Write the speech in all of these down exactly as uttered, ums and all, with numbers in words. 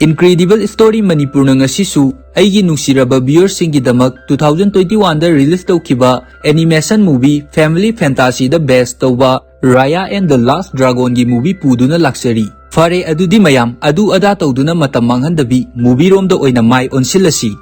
Incredible Story ꯃꯅꯤꯄꯨꯔꯅ ꯉꯁꯤꯁꯨ ꯑꯩꯒꯤ ꯅꯨꯡꯁꯤꯔꯕ viewersꯁꯤꯡꯒꯤꯗꯃꯛ two thousand twenty oneꯗ release ꯇꯧꯈꯤꯕ animation movie Family Fantasyꯗ base ꯇꯧꯕ Raya and the Last Dragonꯒꯤ movie ꯄꯨꯗꯨꯅ ꯂꯥꯛꯆꯔꯤ꯫ ꯐꯔꯦ, ꯑꯗꯨꯗꯤ ꯃꯌꯥꯝ ꯑꯗꯨ ꯑꯗꯥ ꯇꯧꯗꯨꯅ ꯃꯇꯝ ꯃꯥꯡꯍꯟꯗꯕꯤ movieꯔꯣꯝꯗ ꯑꯣꯏꯅ ꯃꯥꯏ ꯑꯣꯟꯁꯤꯜꯂꯁꯤ꯫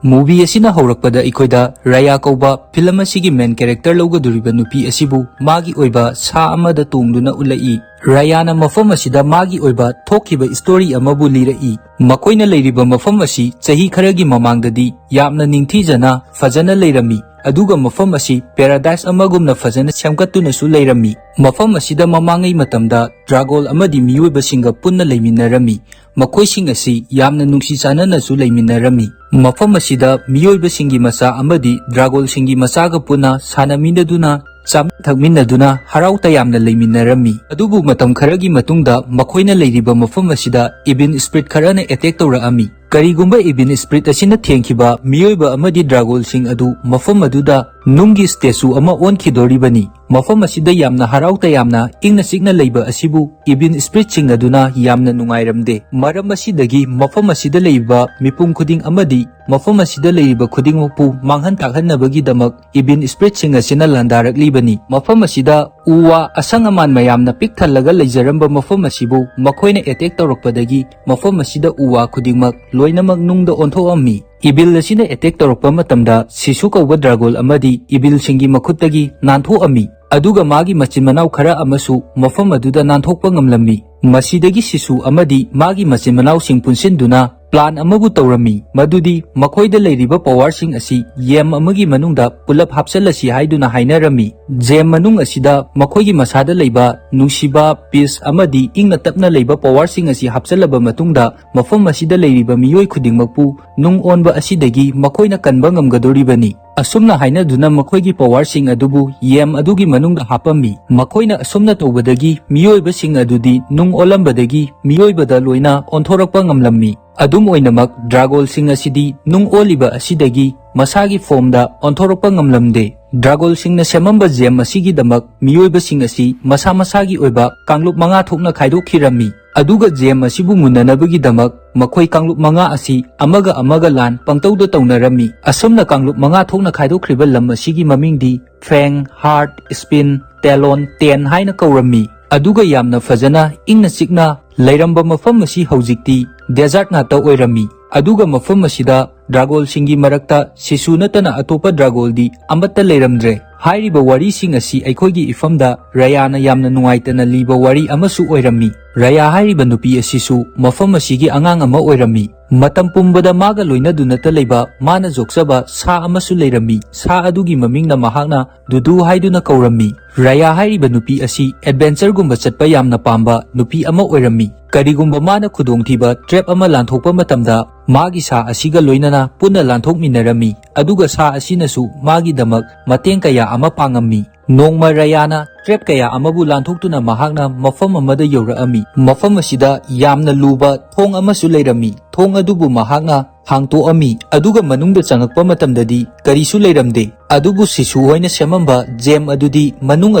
Movie ꯑꯁꯤꯅ ꯍꯧꯔꯛꯄꯗ ꯑꯩꯈꯣꯏꯗ ꯔꯌꯥ ꯀꯧꯕ film ꯑꯁꯤꯒꯤ main character ꯂꯧꯒꯗꯧꯔꯤꯕ ꯅꯨꯄꯤ ꯑꯁꯤꯕꯨ ꯃꯥꯒꯤ ꯑꯣꯏꯕ ꯁꯥ ꯑꯃꯗ ꯇꯣꯡꯗꯨꯅ ꯎꯠꯂꯛꯏ꯫ ꯔꯌꯥꯅ ꯃꯐꯝ ꯑꯁꯤꯗ ꯃꯥꯒꯤ ꯑꯣꯏꯕ ꯊꯣꯛꯈꯤꯕ story ꯑꯃꯕꯨ ꯂꯤꯔꯛꯏ꯫ ꯃꯈꯣꯏꯅ ꯂꯩꯔꯤꯕ ꯃꯐꯝ ꯑꯁꯤ ꯆꯍꯤ ꯈꯔꯒꯤ ꯃꯃꯥꯡꯗꯗꯤ ꯌꯥꯝꯅ ꯅꯤꯡꯊꯤꯖꯅ ꯐꯖꯅ ꯂꯩꯔꯝꯃꯤ, ꯑꯗꯨꯒ ꯃꯐꯝ ꯑꯁꯤ paradise ꯑꯃꯒꯨꯝꯅ ꯐꯖꯅ ꯁꯦꯝꯒꯠꯇꯨꯅꯁꯨ ꯂꯩꯔꯝꯃꯤ꯫ ꯃꯐꯝ ꯑꯁꯤꯗ ꯃꯃꯥꯡꯉꯩ ꯃꯇꯝꯗ ꯗ꯭ꯔꯥꯒꯣꯜ ꯑꯃꯗꯤ ꯃꯤꯑꯣꯏꯕꯁꯤꯡꯒ ꯄꯨꯟꯅ ꯂꯩꯃꯤꯟꯅꯔꯝꯃꯤ꯫ ꯃꯈꯣꯏꯁꯤꯡ ꯑꯁꯤ ꯌꯥꯝꯅ ꯅꯨꯡꯁꯤ ꯆꯥꯟꯅꯅꯁꯨ ꯂꯩꯃꯤꯟꯅꯔꯝꯃꯤ꯫ ꯃꯐꯝ ꯑꯁꯤꯗ ꯃꯤꯑꯣꯏꯕꯁꯤꯡꯒꯤ ꯃꯆꯥ ꯑꯃꯗꯤ ꯗ꯭ꯔꯥꯒꯣꯜꯁꯤꯡꯒꯤ ꯃꯆꯥꯒ ꯄꯨꯟꯅ ꯁꯥꯟꯅꯃꯤꯟꯅꯗꯨꯅ, ꯆꯥꯃꯤꯟ ꯊꯛꯃꯤꯟꯅꯗꯨꯅ ꯍꯔꯥꯎ ꯇꯌꯥꯝꯅ ꯂꯩꯃꯤꯟꯅꯔꯝꯃꯤ꯫ ꯑꯗꯨꯕꯨ ꯃꯇꯝ ꯈꯔꯒꯤ ꯃꯇꯨꯡꯗ ꯃꯈꯣꯏꯅ ꯂꯩꯔꯤꯕ ꯃꯐꯝ ꯑꯁꯤꯗ evil spirit ꯈꯔꯅ attack ꯇꯧꯔꯛꯑꯝꯃꯤ꯫ ꯀꯔꯤꯒꯨꯝꯕ evil spirit ꯑꯁꯤꯅ ꯊꯦꯡꯈꯤꯕ ꯃꯤꯑꯣꯏꯕ ꯑꯃꯗꯤ ꯗ꯭ꯔꯥꯒꯣꯜꯁꯤꯡ ꯑꯗꯨ ꯃꯐꯝ ꯑꯗꯨꯗ ꯅꯨꯡꯒꯤ statue ꯑꯃ ꯑꯣꯟꯈꯤꯗꯣꯔꯤꯕꯅꯤ꯫ ꯃꯐꯝ ꯑꯁꯤꯗ ꯌꯥꯝꯅ ꯍꯔꯥꯎ ꯇꯌꯥꯝꯅ ꯏꯪꯅ ꯆꯤꯛꯅ ꯂꯩꯕ ꯑꯁꯤꯕꯨ evil spiritꯁꯤꯡ ꯑꯗꯨꯅ ꯌꯥꯝꯅ ꯅꯨꯡꯉꯥꯏꯔꯝꯗꯦ꯫ ꯃꯔꯝ ꯑꯁꯤꯗꯒꯤ ꯃꯐꯝ ꯑꯁꯤꯗ ꯂꯩꯔꯤꯕ ꯃꯤꯄꯨꯝ ꯈꯨꯗꯤꯡ ꯑꯃꯗꯤ ꯃꯐꯝ ꯑꯁꯤꯗ ꯂꯩꯔꯤꯕ ꯈꯨꯗꯤꯡꯃꯛꯄꯨ ꯃꯥꯡꯍꯟ ꯇꯥꯛꯍꯟꯅꯕꯒꯤꯗꯃꯛ evil spiritꯁꯤꯡ ꯑꯁꯤꯅ ꯂꯥꯟꯗꯥꯔꯛꯂꯤꯕꯅꯤ꯫ ꯃꯐꯝ ꯑꯁꯤꯗ ꯎ ꯋꯥ ꯑꯁꯪ ꯑꯃꯥꯟ ꯃꯌꯥꯝꯅ ꯄꯤꯛ ꯊꯜꯂꯒ ꯂꯩꯖꯔꯝꯕ ꯃꯐꯝ ꯑꯁꯤꯕꯨ ꯃꯈꯣꯏꯅ attack ꯇꯧꯔꯛꯄꯗꯒꯤ ꯃꯐꯝ ꯑꯁꯤꯗ ꯎ ꯋꯥ ꯈꯨꯗꯤꯡꯃꯛ ꯂꯣꯏꯅꯃꯛ ꯅꯨꯡꯗ ꯑꯣꯟꯊꯣꯛꯑꯝꯃꯤ꯫ Evil ꯑꯁꯤꯅ attack ꯇꯧꯔꯛꯄ ꯃꯇꯝꯗ ꯁꯤꯁꯨ ꯀꯧꯕ ꯗ꯭ꯔꯥꯒꯣꯜ ꯑꯃꯗꯤ evilꯁꯤꯡꯒꯤ ꯃꯈꯨꯠꯇꯒꯤ ꯅꯥꯟꯊꯣꯛꯑꯝꯃꯤ, ꯑꯗꯨꯒ ꯃꯥꯒꯤ ꯃꯆꯤꯟ ꯃꯅꯥꯎ ꯈꯔ ꯑꯃꯁꯨ ꯃꯐꯝ ꯑꯗꯨꯗ ꯅꯥꯟꯊꯣꯛꯄ ꯉꯝꯂꯝꯃꯤ꯫ ꯃꯁꯤꯗꯒꯤ ꯁꯤꯁꯨ ꯑꯃꯗꯤ ꯃꯥꯒꯤ ꯃꯆꯤꯟ ꯃꯅꯥꯎꯁꯤꯡ ꯄꯨꯟꯁꯤꯟꯗꯨꯅ plan ꯑꯃꯕꯨ ꯇꯧꯔꯝꯃꯤ, ꯃꯗꯨꯗꯤ ꯃꯈꯣꯏꯗ ꯂꯩꯔꯤꯕ powerꯁꯤꯡ ꯑꯁꯤ gem ꯑꯃꯒꯤ ꯃꯅꯨꯡꯗ ꯄꯨꯂꯞ ꯍꯥꯞꯆꯜꯂꯁꯤ ꯍꯥꯏꯗꯨꯅ ꯍꯥꯏꯅꯔꯝꯃꯤ꯫ Gem ꯃꯅꯨꯡ ꯑꯁꯤꯗ ꯃꯈꯣꯏꯒꯤ ꯃꯁꯥꯗ ꯂꯩꯕ ꯅꯨꯡꯁꯤꯕ, peace ꯑꯃꯗꯤ ꯏꯪꯅ ꯇꯞꯅ ꯂꯩꯕ powerꯁꯤꯡ ꯑꯁꯤ ꯍꯥꯞꯆꯜꯂꯕ ꯃꯇꯨꯡꯗ, ꯃꯐꯝ ꯑꯁꯤꯗ ꯂꯩꯔꯤꯕ ꯃꯤꯑꯣꯏ ꯈꯨꯗꯤꯡꯃꯛꯄꯨ ꯅꯨꯡ ꯑꯣꯟꯕ ꯑꯁꯤꯗꯒꯤ ꯃꯈꯣꯏꯅ ꯀꯟꯕ ꯉꯝꯒꯗꯧꯔꯤꯕꯅꯤ꯫ ꯑꯁꯨꯝꯅ ꯍꯥꯏꯅꯗꯨꯅ ꯃꯈꯣꯏꯒꯤ powerꯁꯤꯡ ꯑꯗꯨꯕꯨ gem ꯑꯗꯨꯒꯤ ꯃꯅꯨꯡꯗ ꯍꯥꯞꯄꯝꯃꯤ꯫ ꯃꯈꯣꯏꯅ ꯑꯁꯨꯝꯅ ꯇꯧꯕꯗꯒꯤ ꯃꯤꯑꯣꯏꯕꯁꯤꯡ ꯑꯗꯨꯗꯤ ꯅꯨꯡ ꯑꯣꯜꯂꯝꯕꯗꯒꯤ ꯃꯤꯑꯣꯏꯕꯗ ꯂꯣꯏꯅ ꯑꯣꯟꯊꯣꯔꯛꯄ ꯉꯝꯂꯝꯃꯤ꯫ ꯑꯗꯨꯝ ꯑꯣꯏꯅꯃꯛ, ꯗ꯭ꯔꯥꯒꯣꯜꯁꯤꯡ ꯑꯁꯤꯗꯤ ꯅꯨꯡ ꯑꯣꯜꯂꯤꯕ ꯑꯁꯤꯗꯒꯤ ꯃꯁꯥꯒꯤ formꯗ ꯑꯣꯟꯊꯣꯔꯛꯄ ꯉꯝꯂꯝꯗꯦ꯫ ꯗ꯭ꯔꯥꯒꯣꯜꯁꯤꯡꯅ ꯁꯦꯝꯃꯝꯕ gem ꯑꯁꯤꯒꯤꯗꯃꯛ ꯃꯤꯑꯣꯏꯕꯁꯤꯡ ꯑꯁꯤ ꯃꯁꯥ ꯃꯁꯥꯒꯤ ꯑꯣꯏꯕ ꯀꯥꯡꯂꯨꯞ ꯃꯉꯥ ꯊꯣꯛꯅ ꯈꯥꯏꯗꯣꯛꯈꯤꯔꯝꯃꯤ꯫ ꯑꯗꯨꯒ ꯖꯦꯝ ꯑꯁꯤꯕꯨ ꯃꯨꯟꯅꯅꯕꯒꯤꯗꯃꯛ ꯃꯈꯣꯏ ꯀꯥꯡꯂꯨꯞ ꯃꯉꯥ ꯑꯁꯤ ꯑꯃꯒ ꯑꯃꯒ ꯂꯥꯟ ꯄꯪꯇꯧꯗ ꯇꯧꯅꯔꯝꯃꯤ꯫ ꯑꯁꯨꯝꯅ ꯀꯥꯡꯂꯨꯞ ꯃꯉꯥ ꯊꯣꯛꯅ ꯈꯥꯏꯗꯣꯛꯈ꯭ꯔꯤꯕ ꯂꯝ ꯑꯁꯤꯒꯤ ꯃꯃꯤꯡꯗꯤ ꯐꯦꯡ, ꯍꯥꯔꯠ, ꯁ꯭ꯄꯤꯟ, ꯇꯦꯂꯣꯟ, ꯇꯦꯟ ꯍꯥꯏꯅ ꯀꯧꯔꯝꯃꯤ꯫ ꯑꯗꯨꯒ ꯌꯥꯝꯅ ꯐꯖꯅ ꯏꯪꯅ ꯆꯤꯛꯅ ꯂꯩꯔꯝꯕ ꯃꯐꯝ ꯑꯁꯤ ꯍꯧꯖꯤꯛꯇꯤ ꯗꯦꯖꯥꯔꯠ ꯉꯥꯛꯇ ꯑꯣꯏꯔꯝꯃꯤ꯫ ꯑꯗꯨꯒ ꯃꯐꯝ ꯑꯁꯤꯗ ꯗ꯭ꯔꯥꯒꯣꯜꯁꯤꯡꯒꯤ ꯃꯔꯛꯇ ꯁꯤꯁꯨ ꯅꯠꯇꯅ ꯑꯇꯣꯞꯄ ꯗ꯭ꯔꯥꯒꯣꯜꯗꯤ ꯑꯃꯠꯇ ꯂꯩꯔꯝꯗ꯭ꯔꯦ꯫ ꯍꯥꯏꯔꯤꯕ ꯋꯥꯔꯤꯁꯤꯡ ꯑꯁꯤ ꯑꯩꯈꯣꯏꯒꯤ ꯏꯐꯝꯗ ꯔꯌꯥꯅ ꯌꯥꯝꯅ ꯅꯨꯡꯉꯥꯏꯇꯅ ꯂꯤꯕ ꯋꯥꯔꯤ ꯑꯃꯁꯨ ꯑꯣꯏꯔꯝꯃꯤ꯫ ꯔꯌꯥ ꯍꯥꯏꯔꯤꯕ ꯅꯨꯄꯤ ꯑꯁꯤꯁꯨ ꯃꯐꯝ ꯑꯁꯤꯒꯤ ꯑꯉꯥꯡ ꯑꯃ ꯑꯣꯏꯔꯝꯃꯤ꯫ ꯃꯇꯝ ꯄꯨꯝꯕꯗ ꯃꯥꯒ ꯂꯣꯏꯅꯗꯨꯅꯇ ꯂꯩꯕ ꯃꯥꯅ ꯌꯣꯛꯆꯕ ꯁꯥ ꯑꯃꯁꯨ ꯂꯩꯔꯝꯃꯤ꯫ ꯁꯥ ꯑꯗꯨꯒꯤ ꯃꯃꯤꯡꯅ ꯃꯍꯥꯛꯅ ꯗꯨꯗꯨ ꯍꯥꯏꯗꯨꯅ ꯀꯧꯔꯝꯃꯤ꯫ ꯔꯌꯥ ꯍꯥꯏꯔꯤꯕ ꯅꯨꯄꯤ ꯑꯁꯤ ꯑꯦꯗꯚꯦꯟꯆꯔꯒꯨꯝꯕ ꯆꯠꯄ ꯌꯥꯝꯅ ꯄꯥꯝꯕ ꯅꯨꯄꯤ ꯑꯃ ꯑꯣꯏꯔꯝꯃꯤ꯫ ꯀꯔꯤꯒꯨꯝꯕ ꯃꯥꯅ ꯈꯨꯗꯣꯡꯊꯤꯕ ꯇ꯭ꯔꯦꯞ ꯑꯃ ꯂꯥꯟꯊꯣꯛꯄ ꯃꯇꯝꯗ ꯃꯥꯒꯤ ꯁꯥ ꯑꯁꯤꯒ ꯂꯣꯏꯅꯅ ꯄꯨꯟꯅ ꯂꯥꯟꯊꯣꯛꯃꯤꯟꯅꯔꯝꯃꯤ, ꯑꯗꯨꯒ ꯁꯥ ꯑꯁꯤꯅꯁꯨ ꯃꯥꯒꯤꯗꯃꯛ ꯃꯇꯦꯡ ꯀꯌꯥ ꯑꯃ ꯄꯥꯡꯉꯝꯃꯤ꯫ ꯅꯣꯡꯃ ꯔꯌꯥꯅ ꯇ꯭ꯔꯦꯞ ꯀꯌꯥ ꯑꯃꯕꯨ ꯂꯥꯟꯊꯣꯛꯇꯨꯅ ꯃꯍꯥꯛꯅ ꯃꯐꯝ ꯑꯃꯗ ꯌꯧꯔꯛꯑꯝꯃꯤ꯫ ꯃꯐꯝ ꯑꯁꯤꯗ ꯌꯥꯝꯅ ꯂꯨꯕ ꯊꯣꯡ ꯑꯃꯁꯨ ꯂꯩꯔꯝꯃꯤ꯫ ꯊꯣꯡ ꯑꯗꯨꯕꯨ ꯃꯍꯥꯛꯅ ꯍꯥꯡꯇꯣꯛꯑꯝꯃꯤ, ꯑꯗꯨꯒ ꯃꯅꯨꯡꯗ ꯆꯪꯉꯛꯄ ꯃꯇꯝꯗꯗꯤ ꯀꯔꯤꯁꯨ ꯂꯩꯔꯝꯗꯦ꯫ ꯑꯗꯨꯕꯨ ꯁꯤꯁꯨ ꯍꯣꯏꯅ ꯁꯦꯝꯃꯝꯕ ꯖꯦꯝ ꯑꯗꯨꯗꯤ ꯃꯅꯨꯡ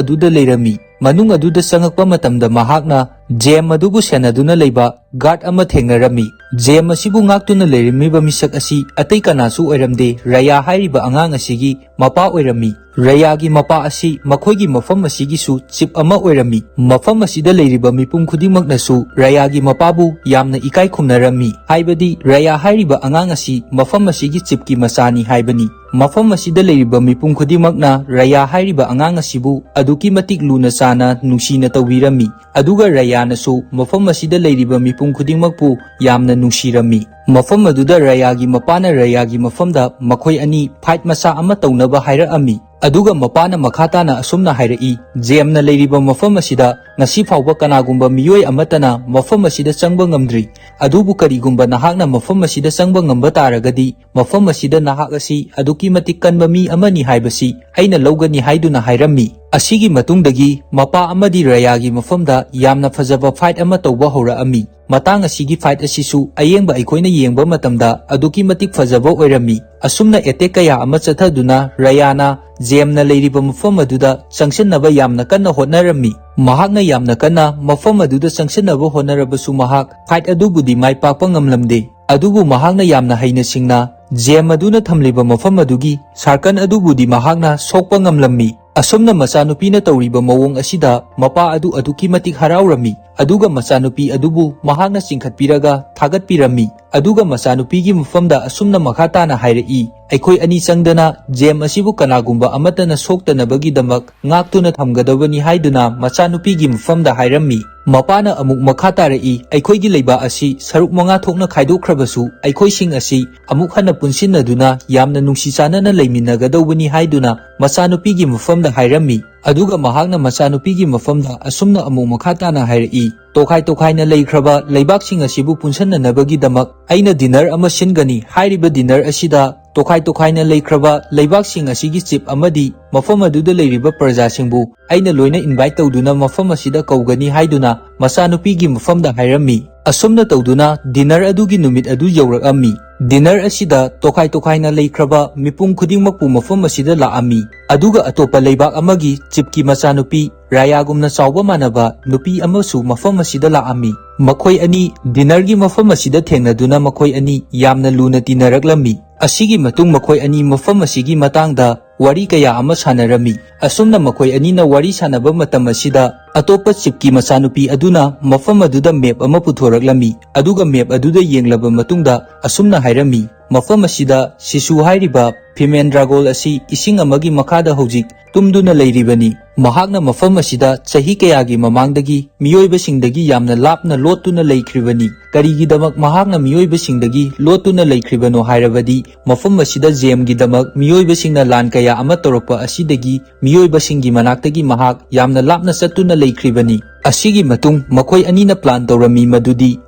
ꯑꯗꯨꯗ ꯂꯩꯔꯝꯃꯤ꯫ ꯃꯅꯨꯡ ꯑꯗꯨꯗ ꯆꯪꯉꯛꯄ ꯃꯇꯝꯗ ꯃꯍꯥꯛꯅ ꯖꯦꯝ ꯑꯗꯨꯕꯨ ꯁꯦꯟꯅꯗꯨꯅ ꯂꯩꯕ ꯒꯥꯔꯗ ꯑꯃ ꯊꯦꯡꯅꯔꯝꯃꯤ꯫ ꯖꯦꯝ ꯑꯁꯤꯕꯨ ꯉꯥꯛꯇꯨꯅ ꯂꯩꯔꯝꯃꯤꯕ ꯃꯤꯁꯛ ꯑꯁꯤ ꯑꯇꯩ ꯀꯅꯥꯁꯨ ꯑꯣꯏꯔꯝꯗꯦ, ꯔꯌꯥ ꯍꯥꯏꯔꯤꯕ ꯑꯉꯥꯡ ꯑꯁꯤꯒꯤ ꯃꯄꯥ ꯑꯣꯏꯔꯝꯃꯤ꯫ ꯔꯌꯥꯒꯤ ꯃꯄꯥ ꯑꯁꯤ ꯃꯈꯣꯏꯒꯤ ꯃꯐꯝ ꯑꯁꯤꯒꯤꯁꯨ ꯆꯤꯞ ꯑꯃ ꯑꯣꯏꯔꯝꯃꯤ꯫ ꯃꯐꯝ ꯑꯁꯤꯗ ꯂꯩꯔꯤꯕ ꯃꯤꯄꯨꯝ ꯈꯨꯗꯤꯡꯃꯛꯅꯁꯨ ꯔꯌꯥꯒꯤ ꯃꯄꯥꯕꯨ ꯌꯥꯝꯅ ꯏꯀꯥꯏ ꯈꯨꯝꯅꯔꯝꯃꯤ, ꯍꯥꯏꯕꯗꯤ ꯔꯌꯥ ꯍꯥꯏꯔꯤꯕ ꯑꯉꯥꯡ ꯑꯁꯤ ꯃꯐꯝ ꯑꯁꯤꯒꯤ ꯆꯤꯞꯀꯤ ꯃꯆꯥꯅꯤ ꯍꯥꯏꯕꯅꯤ꯫ ꯃꯐꯝ ꯑꯁꯤꯗ ꯂꯩꯔꯤꯕ ꯃꯤꯄꯨꯝ ꯈꯨꯗꯤꯡꯃꯛꯅ ꯔꯌꯥ ꯍꯥꯏꯔꯤꯕ ꯑꯉꯥꯡ ꯑꯁꯤꯕꯨ ꯑꯗꯨꯛꯀꯤ ꯃꯇꯤꯛ ꯂꯨꯅ ꯆꯥꯅ ꯅꯨꯡꯁꯤꯅ ꯇꯧꯕꯤꯔꯝꯃꯤ꯫ ꯑꯗꯨꯒ ꯔꯌꯥꯅꯁꯨ ꯃꯐꯝ ꯑꯁꯤꯗ ꯂꯩꯔꯤꯕ ꯃꯤꯄꯨꯝ ꯈꯨꯗꯤꯡꯃꯛꯄꯨ ꯌꯥꯝꯅ ꯅꯨꯡꯁꯤꯔꯝꯃꯤ꯫ ꯃꯐꯝ ꯑꯗꯨꯗ ꯔꯌꯥꯒꯤ ꯃꯄꯥꯅ ꯔꯌꯥꯒꯤ ꯃꯐꯝꯗ ꯃꯈꯣꯏ ꯑꯅꯤ ꯐꯥꯏꯠ ꯃꯆꯥ ꯑꯃ ꯇꯧꯅꯕ ꯍꯥꯏꯔꯛꯑꯝꯃꯤ꯫ ꯑꯗꯨꯒ ꯃꯄꯥꯅ ꯃꯈꯥ ꯇꯥꯅ ꯑꯁꯨꯝꯅ ꯍꯥꯏꯔꯛꯏ, "ꯖꯦꯝꯅ ꯂꯩꯔꯤꯕ ꯃꯐꯝ ꯑꯁꯤꯗ ꯉꯁꯤ ꯐꯥꯎꯕ ꯀꯅꯥꯒꯨꯝꯕ ꯃꯤꯑꯣꯏ ꯑꯃꯠꯇꯅ ꯃꯐꯝ ꯑꯁꯤꯗ ꯆꯪꯕ ꯉꯝꯗ꯭ꯔꯤ꯫ ꯑꯗꯨꯕꯨ ꯀꯔꯤꯒꯨꯝꯕ ꯅꯍꯥꯛꯅ ꯃꯐꯝ ꯑꯁꯤꯗ ꯆꯪꯕ ꯉꯝꯕ ꯇꯥꯔꯒꯗꯤ, ꯃꯐꯝ ꯑꯁꯤꯗ ꯅꯍꯥꯛ ꯑꯁꯤ ꯑꯗꯨꯛꯀꯤ ꯃꯇꯤꯛ ꯀꯟꯕ ꯃꯤ ꯑꯃꯅꯤ ꯍꯥꯏꯕꯁꯤ ꯑꯩꯅ ꯂꯧꯒꯅꯤ" ꯍꯥꯏꯗꯨꯅ ꯍꯥꯏꯔꯝꯃꯤ꯫ ꯑꯁꯤꯒꯤ ꯃꯇꯨꯡꯗꯒꯤ ꯃꯄꯥ ꯑꯃꯗꯤ ꯔꯌꯥꯒꯤ ꯃꯐꯝꯗ ꯌꯥꯝꯅ ꯐꯖꯕ ꯐꯥꯏꯠ ꯑꯃ ꯇꯧꯕ ꯍꯧꯔꯛꯑꯝꯃꯤ꯫ ꯃꯇꯥꯡ ꯑꯁꯤꯒꯤ ꯐꯥꯏꯠ ꯑꯁꯤꯁꯨ ꯑꯌꯦꯡꯕ ꯑꯩꯈꯣꯏꯅ ꯌꯦꯡꯕ ꯃꯇꯝꯗ ꯑꯗꯨꯛꯀꯤ ꯃꯇꯤꯛ ꯐꯖꯕ ꯑꯣꯏꯔꯝꯃꯤ꯫ ꯑꯁꯨꯝꯅ ꯑꯦꯇꯦꯛ ꯀꯌꯥ ꯑꯃ ꯆꯠꯊꯗꯨꯅ ꯔꯌꯥꯅ ꯖꯦꯝꯅ ꯂꯩꯔꯤꯕ ꯃꯐꯝ ꯑꯗꯨꯗ ꯆꯪꯁꯤꯟꯅꯕ ꯌꯥꯝꯅ ꯀꯟꯅ ꯍꯣꯠꯅꯔꯝꯃꯤ꯫ ꯃꯍꯥꯛꯅ ꯌꯥꯝꯅ ꯀꯟꯅ ꯃꯐꯝ ꯑꯗꯨꯗ ꯆꯪꯁꯤꯟꯅꯕ ꯍꯣꯠꯅꯔꯕꯁꯨ ꯃꯍꯥꯛ ꯐꯥꯏꯠ ꯑꯗꯨꯕꯨꯗꯤ ꯃꯥꯏ ꯄꯥꯛꯄ ꯉꯝꯂꯝꯗꯦ꯫ ꯑꯗꯨꯕꯨ ꯃꯍꯥꯛꯅ ꯌꯥꯝꯅ ꯍꯩꯅ ꯁꯤꯡꯅ ꯖꯦꯝ ꯑꯗꯨꯅ ꯊꯝꯂꯤꯕ ꯃꯐꯝ ꯑꯗꯨꯒꯤ ꯁꯥꯔꯀꯟ ꯑꯗꯨꯕꯨꯗꯤ ꯃꯍꯥꯛꯅ ꯁꯣꯛꯄ ꯉꯝꯂꯝꯃꯤ꯫ ꯑꯁꯨꯝꯅ ꯃꯆꯥꯅꯨꯄꯤꯅ ꯇꯧꯔꯤꯕ ꯃꯑꯣꯡ ꯑꯁꯤꯗ ꯃꯄꯥ ꯑꯗꯨ ꯑꯗꯨꯛꯀꯤ ꯃꯇꯤꯛ ꯍꯔꯥꯎꯔꯝꯃꯤ꯫ ꯑꯗꯨꯒ ꯃꯆꯥꯅꯨꯄꯤ ꯑꯗꯨꯕꯨ ꯃꯍꯥꯛꯅ ꯆꯤꯡꯈꯠꯄꯤꯔꯒ ꯊꯥꯒꯠꯄꯤꯔꯝꯃꯤ꯫ ꯑꯗꯨꯒ ꯃꯆꯥꯅꯨꯄꯤꯒꯤ ꯃꯐꯝꯗ ꯑꯁꯨꯝꯅ ꯃꯈꯥ ꯇꯥꯅ ꯍꯥꯏꯔꯛꯏ, "ꯑꯩꯈꯣꯏ ꯑꯅꯤ ꯆꯪꯗꯅ ꯖꯦꯝ ꯑꯁꯤꯕꯨ ꯀꯅꯥꯒꯨꯝꯕ ꯑꯃꯠꯇꯅ ꯁꯣꯛꯇꯅꯕꯒꯤꯗꯃꯛ ꯉꯥꯛꯇꯨꯅ ꯊꯝꯒꯗꯕꯅꯤ" ꯍꯥꯏꯗꯨꯅ ꯃꯆꯥꯅꯨꯄꯤꯒꯤ ꯃꯐꯝꯗ ꯍꯥꯏꯔꯝꯃꯤ꯫ ꯃꯄꯥꯅ ꯑꯃꯨꯛ ꯃꯈꯥ ꯇꯥꯔꯛꯏ, "ꯑꯩꯈꯣꯏꯒꯤ ꯂꯩꯕꯥꯛ ꯑꯁꯤ ꯁꯔꯨꯛ ꯃꯉꯥ ꯊꯣꯛꯅ ꯈꯥꯏꯗꯣꯛꯈ꯭ꯔꯕꯁꯨ ꯑꯩꯈꯣꯏꯁꯤꯡ ꯑꯁꯤ ꯑꯃꯨꯛ ꯍꯟꯅ ꯄꯨꯟꯁꯤꯟꯅꯗꯨꯅ ꯌꯥꯝꯅ ꯅꯨꯡꯁꯤ ꯆꯥꯟꯅꯅ ꯂꯩꯃꯤꯟꯅꯒꯗꯧꯕꯅꯤ" ꯍꯥꯏꯗꯨꯅ ꯃꯆꯥꯅꯨꯄꯤꯒꯤ ꯃꯐꯝꯗ ꯍꯥꯏꯔꯝꯃꯤ꯫ ꯑꯗꯨꯒ ꯃꯍꯥꯛꯅ ꯃꯆꯥꯅꯨꯄꯤꯒꯤ ꯃꯐꯝꯗ ꯑꯁꯨꯝꯅ ꯑꯃꯨꯛ ꯃꯈꯥ ꯇꯥꯅ ꯍꯥꯏꯔꯛꯏ, "ꯇꯣꯈꯥꯏ ꯇꯣꯈꯥꯏꯅ ꯂꯩꯈ꯭ꯔꯕ ꯂꯩꯕꯥꯛꯁꯤꯡ ꯑꯁꯤꯕꯨ ꯄꯨꯟꯁꯟꯅꯅꯕꯒꯤꯗꯃꯛ ꯑꯩꯅ ꯗꯤꯅꯔ ꯑꯃ ꯁꯤꯟꯒꯅꯤ꯫ ꯍꯥꯏꯔꯤꯕ ꯗꯤꯅꯔ ꯑꯁꯤꯗ ꯇꯣꯈꯥꯏ ꯇꯣꯈꯥꯏꯅ ꯂꯩꯈ꯭ꯔꯕ ꯂꯩꯕꯥꯛꯁꯤꯡ ꯑꯁꯤꯒꯤ ꯆꯤꯞ ꯑꯃꯗꯤ ꯃꯐꯝ ꯑꯗꯨꯗ ꯂꯩꯔꯤꯕ ꯄ꯭ꯔꯖꯥꯁꯤꯡꯕꯨ ꯑꯩꯅ ꯂꯣꯏꯅ ꯏꯟꯚꯥꯏꯠ ꯇꯧꯗꯨꯅ ꯃꯐꯝ ꯑꯁꯤꯗ ꯀꯧꯒꯅꯤ" ꯍꯥꯏꯗꯨꯅ ꯃꯆꯥꯅꯨꯄꯤꯒꯤ ꯃꯐꯝꯗ ꯍꯥꯏꯔꯝꯃꯤ꯫ ꯑꯁꯨꯝꯅ ꯇꯧꯗꯨꯅ ꯗꯤꯅꯔ ꯑꯗꯨꯒꯤ ꯅꯨꯃꯤꯠ ꯑꯗꯨ ꯌꯧꯔꯛꯑꯝꯃꯤ꯫ ꯗꯤꯅꯔ ꯑꯁꯤꯗ ꯇꯣꯈꯥꯏ ꯇꯣꯈꯥꯏꯅ ꯂꯩꯈ꯭ꯔꯕ ꯃꯤꯄꯨꯝ ꯈꯨꯗꯤꯡꯃꯛꯄꯨ ꯃꯐꯝ ꯑꯁꯤꯗ ꯂꯥꯛꯑꯝꯃꯤ꯫ ꯑꯗꯨꯒ ꯑꯇꯣꯞꯄ ꯂꯩꯕꯥꯛ ꯑꯃꯒꯤ ꯆꯤꯞꯀꯤ ꯃꯆꯥꯅꯨꯄꯤ ꯔꯥꯌꯥꯒꯨꯝꯅ ꯆꯥꯎꯕ ꯃꯥꯟꯅꯕ ꯅꯨꯄꯤ ꯑꯃꯁꯨ ꯃꯐꯝ ꯑꯁꯤꯗ ꯂꯥꯛꯑꯝꯃꯤ꯫ ꯃꯈꯣꯏ ꯑꯅꯤ ꯗꯤꯅꯔꯒꯤ ꯃꯐꯝ ꯑꯁꯤꯗ ꯊꯦꯡꯅꯗꯨꯅ ꯃꯈꯣꯏ ꯑꯅꯤ ꯌꯥꯝꯅ ꯂꯨꯅ ꯇꯤꯟꯅꯔꯛꯂꯝꯃꯤ꯫ ꯑꯁꯤꯒꯤ ꯃꯇꯨꯡ ꯃꯈꯣꯏ ꯑꯅꯤ ꯃꯐꯝ ꯑꯁꯤꯒꯤ ꯃꯇꯥꯡꯗ ꯋꯥꯔꯤ ꯀꯌꯥ ꯑꯃ ꯁꯥꯟꯅꯔꯝꯃꯤ꯫ ꯑꯁꯨꯝꯅ ꯃꯈꯣꯏ ꯑꯅꯤꯅ ꯋꯥꯔꯤ ꯁꯥꯟꯅꯕ ꯃꯇꯝ ꯑꯁꯤꯗ ꯑꯇꯣꯞꯄ ꯆꯤꯞꯀꯤ ꯃꯆꯥꯅꯨꯄꯤ ꯑꯗꯨꯅ ꯃꯐꯝ ꯑꯗꯨꯗ ꯃꯦꯞ ꯑꯃ ꯄꯨꯊꯣꯔꯛꯂꯝꯃꯤ꯫ ꯑꯗꯨꯒ ꯃꯦꯞ ꯑꯗꯨꯗ ꯌꯦꯡꯂꯕ ꯃꯇꯨꯡꯗ ꯑꯁꯨꯝꯅ ꯍꯥꯏꯔꯝꯃꯤ, "ꯃꯐꯝ ꯑꯁꯤꯗ ꯁꯤꯁꯨ ꯍꯥꯏꯔꯤꯕ ꯐꯤꯃꯦꯟ ꯗ꯭ꯔꯥꯒꯣꯜ ꯑꯁꯤ ꯏꯁꯤꯡ ꯑꯃꯒꯤ ꯃꯈꯥꯗ ꯍꯧꯖꯤꯛ ꯇꯨꯝꯗꯨꯅ ꯂꯩꯔꯤꯕꯅꯤ꯫ ꯃꯍꯥꯛꯅ ꯃꯐꯝ ꯑꯁꯤꯗ ꯆꯍꯤ ꯀꯌꯥꯒꯤ ꯃꯃꯥꯡꯗꯒꯤ ꯃꯤꯑꯣꯏꯕꯁꯤꯡꯗꯒꯤ ꯌꯥꯝꯅ ꯂꯥꯞꯅ ꯂꯣꯠꯇꯨꯅ ꯂꯩꯈ꯭ꯔꯤꯕꯅꯤ꯫ ꯀꯔꯤꯒꯤꯗꯃꯛ ꯃꯍꯥꯛꯅ ꯃꯤꯑꯣꯏꯕꯁꯤꯡꯗꯒꯤ ꯂꯣꯠꯇꯨꯅ ꯂꯩꯈ꯭ꯔꯤꯕꯅꯣ ꯍꯥꯏꯔꯕꯗꯤ, ꯃꯐꯝ ꯑꯁꯤꯗ ꯖꯦꯝꯒꯤꯗꯃꯛ ꯃꯤꯑꯣꯏꯕꯁꯤꯡꯅ ꯂꯥꯟ ꯀꯌꯥ ꯑꯃ ꯇꯧꯔꯛꯄ ꯑꯁꯤꯗꯒꯤ ꯃꯤꯑꯣꯏꯕꯁꯤꯡꯒꯤ ꯃꯅꯥꯛꯇꯒꯤ ꯃꯍꯥꯛ ꯌꯥꯝꯅ ꯂꯥꯞꯅ ꯆꯠꯇꯨꯅ ꯂꯩꯈ꯭ꯔꯤꯕꯅꯤ"꯫ ꯑꯁꯤꯒꯤ ꯃꯇꯨꯡ ꯃꯈꯣꯏ ꯑꯅꯤꯅ ꯄ꯭ꯂꯥꯟ ꯇꯧꯔꯝꯃꯤ ꯃꯗꯨꯗꯤ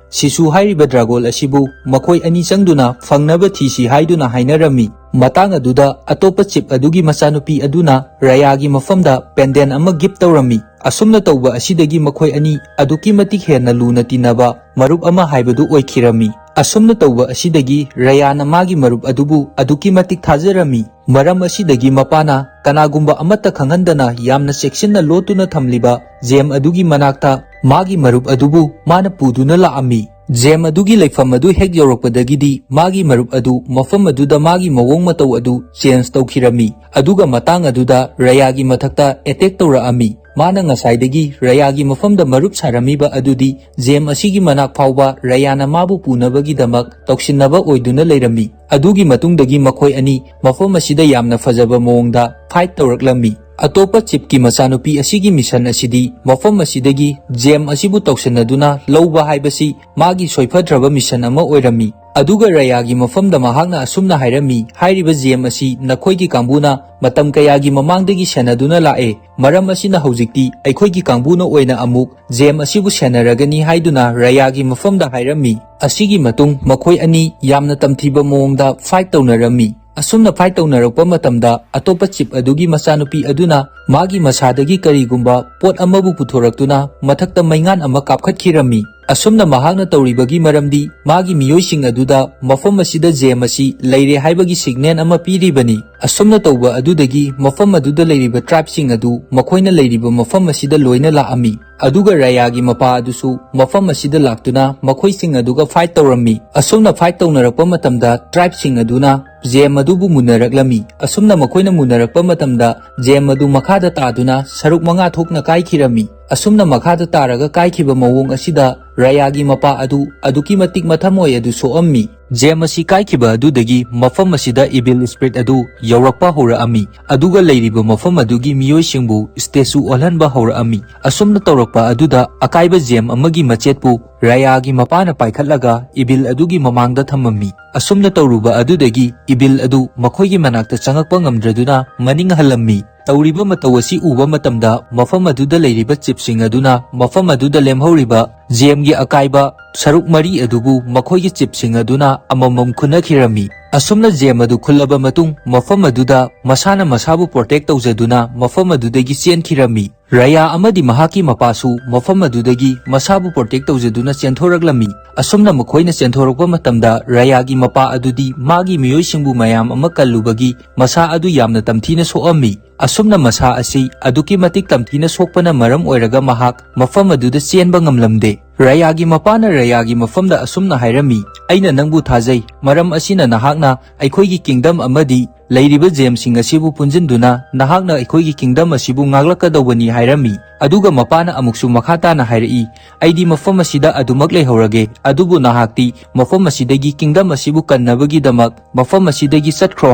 ꯁꯤꯁꯨ ꯍꯥꯏꯔꯤꯕ ꯗ꯭ꯔꯥꯒꯣꯜ ꯑꯁꯤꯕꯨ ꯃꯈꯣꯏ ꯑꯅꯤ ꯆꯪꯗꯨꯅ ꯐꯪꯅꯕ ꯊꯤꯁꯤ ꯍꯥꯏꯗꯨꯅ ꯍꯥꯏꯅꯔꯝꯃꯤ꯫ ꯃꯇꯥꯡ ꯑꯗꯨꯗ ꯑꯇꯣꯞꯄ ꯆꯤꯞ ꯑꯗꯨꯒꯤ ꯃꯆꯥꯅꯨꯄꯤ ꯑꯗꯨꯅ ꯔꯌꯥꯒꯤ ꯃꯐꯝꯗ ꯄꯦꯟꯗꯦꯟ ꯑꯃ ꯒꯤꯐ ꯇꯧꯔꯝꯃꯤ꯫ ꯑꯁꯨꯝꯅ ꯇꯧꯕ ꯑꯁꯤꯗꯒꯤ ꯃꯈꯣꯏ ꯑꯅꯤ ꯑꯗꯨꯛꯀꯤ ꯃꯇꯤꯛ ꯍꯦꯟꯅ ꯂꯨꯅ ꯇꯤꯟꯅꯕ ꯃꯔꯨꯞ ꯑꯃ ꯍꯥꯏꯕꯗꯨ ꯑꯣꯏꯈꯤꯔꯝꯃꯤ꯫ ꯑꯁꯨꯝꯅ ꯇꯧꯕ ꯑꯁꯤꯗꯒꯤ ꯔꯌꯥꯅ ꯃꯥꯒꯤ ꯃꯔꯨꯞ ꯑꯗꯨꯕꯨ ꯑꯗꯨꯛꯀꯤ ꯃꯇꯤꯛ ꯊꯥꯖꯔꯝꯃꯤ꯫ ꯃꯔꯝ ꯑꯁꯤꯗꯒꯤ ꯃꯄꯥꯅ ꯀꯅꯥꯒꯨꯝꯕ ꯑꯃꯠꯇ ꯈꯪꯍꯟꯗꯅ ꯌꯥꯝꯅ ꯆꯦꯛꯁꯤꯟꯅ ꯂꯣꯠꯇꯨꯅ ꯊꯝꯂꯤꯕ ꯖꯦꯝ ꯑꯗꯨꯒꯤ ꯃꯅꯥꯛꯇ ꯃꯥꯒꯤ ꯃꯔꯨꯞ ꯑꯗꯨꯕꯨ ꯃꯥꯅ ꯄꯨꯗꯨꯅ ꯂꯥꯛꯑꯝꯃꯤ꯫ ꯖꯦꯝ ꯑꯗꯨꯒꯤ ꯂꯩꯐꯝ ꯑꯗꯨ ꯍꯦꯛ ꯌꯧꯔꯛꯄꯗꯒꯤꯗꯤ ꯃꯥꯒꯤ ꯃꯔꯨꯞ ꯑꯗꯨ ꯃꯐꯝ ꯑꯗꯨꯗ ꯃꯥꯒꯤ ꯃꯑꯣꯡ ꯃꯇꯧ ꯑꯗꯨ ꯆꯦꯟꯖ ꯇꯧꯈꯤꯔꯝꯃꯤ꯫ ꯑꯗꯨꯒ ꯃꯇꯥꯡ ꯑꯗꯨꯗ ꯔꯌꯥꯒꯤ ꯃꯊꯛꯇ ꯑꯦꯇꯦꯛ ꯇꯧꯔꯛꯑꯝꯃꯤ꯫ ꯃꯥꯅ ꯉꯁꯥꯏꯗꯒꯤ ꯔꯌꯥꯒꯤ ꯃꯐꯝꯗ ꯃꯔꯨꯞ ꯁꯥꯔꯝꯃꯤꯕ ꯑꯗꯨꯗꯤ ꯖꯦꯝ ꯑꯁꯤꯒꯤ ꯃꯅꯥꯛ ꯐꯥꯎꯕ ꯔꯌꯥꯅ ꯃꯥꯕꯨ ꯄꯨꯅꯕꯒꯤꯗꯃꯛ ꯇꯧꯁꯤꯟꯅꯕ ꯑꯣꯏꯗꯨꯅ ꯂꯩꯔꯝꯃꯤ꯫ ꯑꯗꯨꯒꯤ ꯃꯇꯨꯡꯗꯒꯤ ꯃꯈꯣꯏ ꯑꯅꯤ ꯃꯐꯝ ꯑꯁꯤꯗ ꯌꯥꯝꯅ ꯐꯖꯕ ꯃꯑꯣꯡꯗ ꯐꯥꯏꯠ ꯇꯧꯔꯛꯂꯝꯃꯤ꯫ ꯑꯇꯣꯞꯄ ꯆꯤꯞꯀꯤ ꯃꯆꯥꯅꯨꯄꯤ ꯑꯁꯤꯒꯤ ꯃꯤꯁꯟ ꯑꯁꯤꯗꯤ ꯃꯐꯝ ꯑꯁꯤꯗꯒꯤ ꯖꯦꯝ ꯑꯁꯤꯕꯨ ꯇꯧꯁꯤꯟꯅꯗꯨꯅ ꯂꯧꯕ ꯍꯥꯏꯕꯁꯤ ꯃꯥꯒꯤ ꯁꯣꯏꯐꯗ꯭ꯔꯕ ꯃꯤꯁꯟ ꯑꯃ ꯑꯣꯏꯔꯝꯃꯤ꯫ ꯑꯗꯨꯒ ꯔꯌꯥꯒꯤ ꯃꯐꯝꯗ ꯃꯍꯥꯛꯅ ꯑꯁꯨꯝꯅ ꯍꯥꯏꯔꯝꯃꯤ, "ꯍꯥꯏꯔꯤꯕ ꯖꯦꯝ ꯑꯁꯤ ꯅꯈꯣꯏꯒꯤ ꯀꯥꯡꯕꯨꯅ ꯃꯇꯝ ꯀꯌꯥꯒꯤ ꯃꯃꯥꯡꯗꯒꯤ ꯁꯦꯟꯅꯗꯨꯅ ꯂꯥꯛꯑꯦ꯫ ꯃꯔꯝ ꯑꯁꯤꯅ ꯍꯧꯖꯤꯛꯇꯤ ꯑꯩꯈꯣꯏꯒꯤ ꯀꯥꯡꯕꯨꯅ ꯑꯣꯏꯅ ꯑꯃꯨꯛ ꯖꯦꯝ ꯑꯁꯤꯕꯨ ꯁꯦꯟꯅꯔꯒꯅꯤ" ꯍꯥꯏꯗꯨꯅ ꯔꯌꯥꯒꯤ ꯃꯐꯝꯗ ꯍꯥꯏꯔꯝꯃꯤ꯫ ꯑꯁꯤꯒꯤ ꯃꯇꯨꯡ ꯃꯈꯣꯏ ꯑꯅꯤ ꯌꯥꯝꯅ ꯇꯝꯊꯤꯕ ꯃꯑꯣꯡꯗ ꯐꯥꯏꯠ ꯇꯧꯅꯔꯝꯃꯤ꯫ ꯑꯁꯨꯝꯅ ꯐꯥꯏꯠ ꯇꯧꯅꯔꯛꯄ ꯃꯇꯝꯗ ꯑꯇꯣꯞꯄ ꯆꯤꯞ ꯑꯗꯨꯒꯤ ꯃꯆꯥꯅꯨꯄꯤ ꯑꯗꯨꯅ ꯃꯥꯒꯤ ꯃꯁꯥꯗꯒꯤ ꯀꯔꯤꯒꯨꯝꯕ ꯄꯣꯠ ꯑꯃꯕꯨ ꯄꯨꯊꯣꯔꯛꯇꯨꯅ ꯃꯊꯛꯇ ꯃꯩꯉꯥꯟ ꯑꯃ ꯀꯥꯞꯈꯠꯈꯤꯔꯝꯃꯤ꯫ ꯑꯁꯨꯝꯅ ꯃꯍꯥꯛꯅ ꯇꯧꯔꯤꯕꯒꯤ ꯃꯔꯝꯗꯤ ꯃꯥꯒꯤ ꯃꯤꯑꯣꯏꯁꯤꯡ ꯑꯗꯨꯗ ꯃꯐꯝ ꯑꯁꯤꯗ ꯖꯦꯝ ꯑꯁꯤ ꯂꯩꯔꯦ ꯍꯥꯏꯕꯒꯤ ꯁꯤꯒꯅꯦꯜ ꯑꯃ ꯄꯤꯔꯤꯕꯅꯤ꯫ ꯑꯁꯨꯝꯅ ꯇꯧꯕ ꯑꯗꯨꯗꯒꯤ ꯃꯐꯝ ꯑꯗꯨꯗ ꯂꯩꯔꯤꯕ ꯇ꯭ꯔꯥꯏꯕꯁꯤꯡ ꯑꯗꯨ ꯃꯈꯣꯏꯅ ꯂꯩꯔꯤꯕ ꯃꯐꯝ ꯑꯁꯤꯗ ꯂꯣꯏꯅ ꯂꯥꯛꯑꯝꯃꯤ꯫ ꯑꯗꯨꯒ ꯔꯌꯥꯒꯤ ꯃꯄꯥ ꯑꯗꯨꯁꯨ ꯃꯐꯝ ꯑꯁꯤꯗ ꯂꯥꯛꯇꯨꯅ ꯃꯈꯣꯏꯁꯤꯡ ꯑꯗꯨꯒ ꯐꯥꯏꯠ ꯇꯧꯔꯝꯃꯤ꯫ ꯑꯁꯨꯝꯅ ꯐꯥꯏꯠ ꯇꯧꯅꯔꯛꯄ ꯃꯇꯝꯗ ꯇ꯭ꯔꯥꯏꯕꯁꯤꯡ ꯑꯗꯨꯅ ꯖꯦꯝ ꯑꯗꯨꯕꯨ ꯃꯨꯟꯅꯔꯛꯂꯝꯃꯤ꯫ ꯑꯁꯨꯝꯅ ꯃꯈꯣꯏꯅ ꯃꯨꯟꯅꯔꯛꯄ ꯃꯇꯝꯗ ꯖꯦꯝ ꯑꯗꯨ ꯃꯈꯥꯗ ꯇꯥꯗꯨꯅ ꯁꯔꯨꯛ ꯃꯉꯥ ꯊꯣꯛꯅ ꯀꯥꯏꯈꯤꯔꯝꯃꯤ꯫ ꯑꯁꯨꯝꯅ ꯃꯈꯥꯗ ꯇꯥꯔꯒ ꯀꯥꯏꯈꯤꯕ ꯃꯑꯣꯡ ꯑꯁꯤꯗ ꯔꯌꯥꯒꯤ ꯃꯄꯥ ꯑꯗꯨ ꯑꯗꯨꯛꯀꯤ ꯃꯇꯤꯛ ꯃꯊꯃꯣꯏ ꯑꯗꯨ ꯁꯣꯛꯑꯝꯃꯤ꯫ ꯖꯦꯝ ꯑꯁꯤ ꯀꯥꯏꯈꯤꯕ ꯑꯗꯨꯗꯒꯤ ꯃꯐꯝ ꯑꯁꯤꯗ ꯏꯚꯤꯜ ꯁ꯭ꯄꯤꯔꯤꯠ ꯑꯗꯨ ꯌꯧꯔꯛꯄ ꯍꯧꯔꯛꯑꯝꯃꯤ, ꯑꯗꯨꯒ ꯂꯩꯔꯤꯕ ꯃꯐꯝ ꯑꯗꯨꯒꯤ ꯃꯤꯑꯣꯏꯁꯤꯡꯕꯨ ꯁ꯭ꯇꯦꯆꯨ ꯑꯣꯜꯍꯟꯕ ꯍꯧꯔꯛꯑꯝꯃꯤ꯫ ꯑꯁꯨꯝꯅ ꯇꯧꯔꯛꯄ ꯑꯗꯨꯗ ꯑꯀꯥꯏꯕ ꯖꯦꯝ ꯑꯃꯒꯤ ꯃꯆꯦꯠꯄꯨ ꯔꯌꯥꯒꯤ ꯃꯄꯥꯅ ꯄꯥꯏꯈꯠꯂꯒ ꯏꯚꯤꯜ ꯑꯗꯨꯒꯤ ꯃꯃꯥꯡꯗ ꯊꯝꯃꯝꯃꯤ꯫ ꯑꯁꯨꯝꯅ ꯇꯧꯔꯨꯕ ꯑꯗꯨꯗꯒꯤ ꯏꯚꯤꯜ ꯑꯗꯨ ꯃꯈꯣꯏꯒꯤ ꯃꯅꯥꯛꯇ ꯆꯪꯉꯛꯄ ꯉꯝꯗ꯭ꯔꯗꯨꯅ ꯃꯅꯤꯡ ꯍꯜꯂꯝꯃꯤ꯫ ꯇꯧꯔꯤꯕ ꯃꯇꯧ ꯑꯁꯤ ꯎꯕ ꯃꯇꯝꯗ ꯃꯐꯝ ꯑꯗꯨꯗ ꯂꯩꯔꯤꯕ ꯆꯤꯞꯁꯤꯡ ꯑꯗꯨꯅ ꯃꯐꯝ ꯑꯗꯨꯗ ꯂꯦꯝꯍꯧꯔꯤꯕ ꯖꯦꯝꯒꯤ ꯑꯀꯥꯏꯕ ꯁꯔꯨꯛ ꯃꯔꯤ ꯑꯗꯨꯕꯨ ꯃꯈꯣꯏꯒꯤ ꯆꯤꯞꯁꯤꯡ ꯑꯗꯨꯅ ꯑꯃꯃꯝ ꯈꯨꯟꯅꯈꯤꯔꯝꯃꯤ꯫ ꯑꯁꯨꯝꯅ ꯖꯦꯝ ꯑꯗꯨ ꯈꯨꯜꯂꯕ ꯃꯇꯨꯡ, ꯃꯐꯝ ꯑꯗꯨꯗ ꯃꯁꯥꯅ ꯃꯁꯥꯕꯨ ꯄ꯭ꯔꯣꯇꯦꯛ ꯇꯧꯖꯗꯨꯅ ꯃꯐꯝ ꯑꯗꯨꯗꯒꯤ ꯆꯦꯟꯈꯤꯔꯝꯃꯤ꯫ ꯔꯌꯥ ꯑꯃꯗꯤ ꯃꯍꯥꯛꯀꯤ ꯃꯄꯥꯁꯨ ꯃꯐꯝ ꯑꯗꯨꯗꯒꯤ ꯃꯁꯥꯕꯨ ꯄ꯭ꯔꯣꯇꯦꯛ ꯇꯧꯖꯗꯨꯅ ꯆꯦꯟꯊꯣꯔꯛꯂꯝꯃꯤ꯫ ꯑꯁꯨꯝꯅ ꯃꯈꯣꯏꯅ ꯆꯦꯟꯊꯣꯔꯛꯄ ꯃꯇꯝꯗ, ꯔꯌꯥꯒꯤ ꯃꯄꯥ ꯑꯗꯨꯗꯤ ꯃꯥꯒꯤ ꯃꯤꯑꯣꯏꯁꯤꯡꯕꯨ ꯃꯌꯥꯝ ꯑꯃ ꯀꯜꯂꯨꯕꯒꯤ ꯃꯁꯥ ꯑꯗꯨ ꯌꯥꯝꯅ ꯇꯝꯊꯤꯅ ꯁꯣꯛꯑꯝꯃꯤ꯫ ꯑꯁꯨꯝꯅ ꯃꯁꯥ ꯑꯁꯤ ꯑꯗꯨꯛꯀꯤ ꯃꯇꯤꯛ ꯇꯝꯊꯤꯅ ꯁꯣꯛꯄꯅ ꯃꯔꯝ ꯑꯣꯏꯔꯒ ꯃꯍꯥꯛ ꯃꯐꯝ ꯑꯗꯨꯗ ꯆꯦꯟꯕ ꯉꯝꯂꯝꯗꯦ꯫ ꯔꯌꯥꯒꯤ ꯃꯄꯥꯅ ꯔꯌꯥꯒꯤ ꯃꯐꯝꯗ ꯑꯁꯨꯝꯅ ꯍꯥꯏꯔꯝꯃꯤ, "ꯑꯩꯅ ꯅꯪꯕꯨ ꯊꯥꯖꯩ, ꯃꯔꯝ ꯑꯁꯤꯅ ꯅꯍꯥꯛꯅ ꯑꯩꯈꯣꯏꯒꯤ ꯀꯤꯡꯗꯝ ꯑꯃꯗꯤ ꯂꯩꯔꯤꯕ ꯖꯦꯝꯁꯤꯡ ꯑꯁꯤꯕꯨ ꯄꯨꯟꯁꯤꯟꯗꯨꯅ ꯅꯍꯥꯛꯅ ꯑꯩꯈꯣꯏꯒꯤ ꯀꯤꯡꯗꯝ ꯑꯁꯤꯕꯨ ꯉꯥꯛꯂꯛꯀꯗꯧꯕꯅꯤ" ꯍꯥꯏꯔꯝꯃꯤ꯫ ꯑꯗꯨꯒ ꯃꯄꯥꯅ ꯑꯃꯨꯛꯁꯨ ꯃꯈꯥ ꯇꯥꯅ ꯍꯥꯏꯔꯛꯏ, "ꯑꯩꯗꯤ ꯃꯐꯝ ꯑꯁꯤꯗ ꯑꯗꯨꯃꯛ ꯂꯩꯍꯧꯔꯒꯦ, ꯑꯗꯨꯕꯨ ꯅꯍꯥꯛꯇꯤ ꯃꯐꯝ ꯑꯁꯤꯗꯒꯤ ꯀꯤꯡꯗꯝ ꯑꯁꯤꯕꯨ ꯀꯟꯅꯕꯒꯤꯗꯃꯛ ꯃꯐꯝ ꯑꯁꯤꯗꯒꯤ ꯆꯠꯈ꯭ꯔꯣ"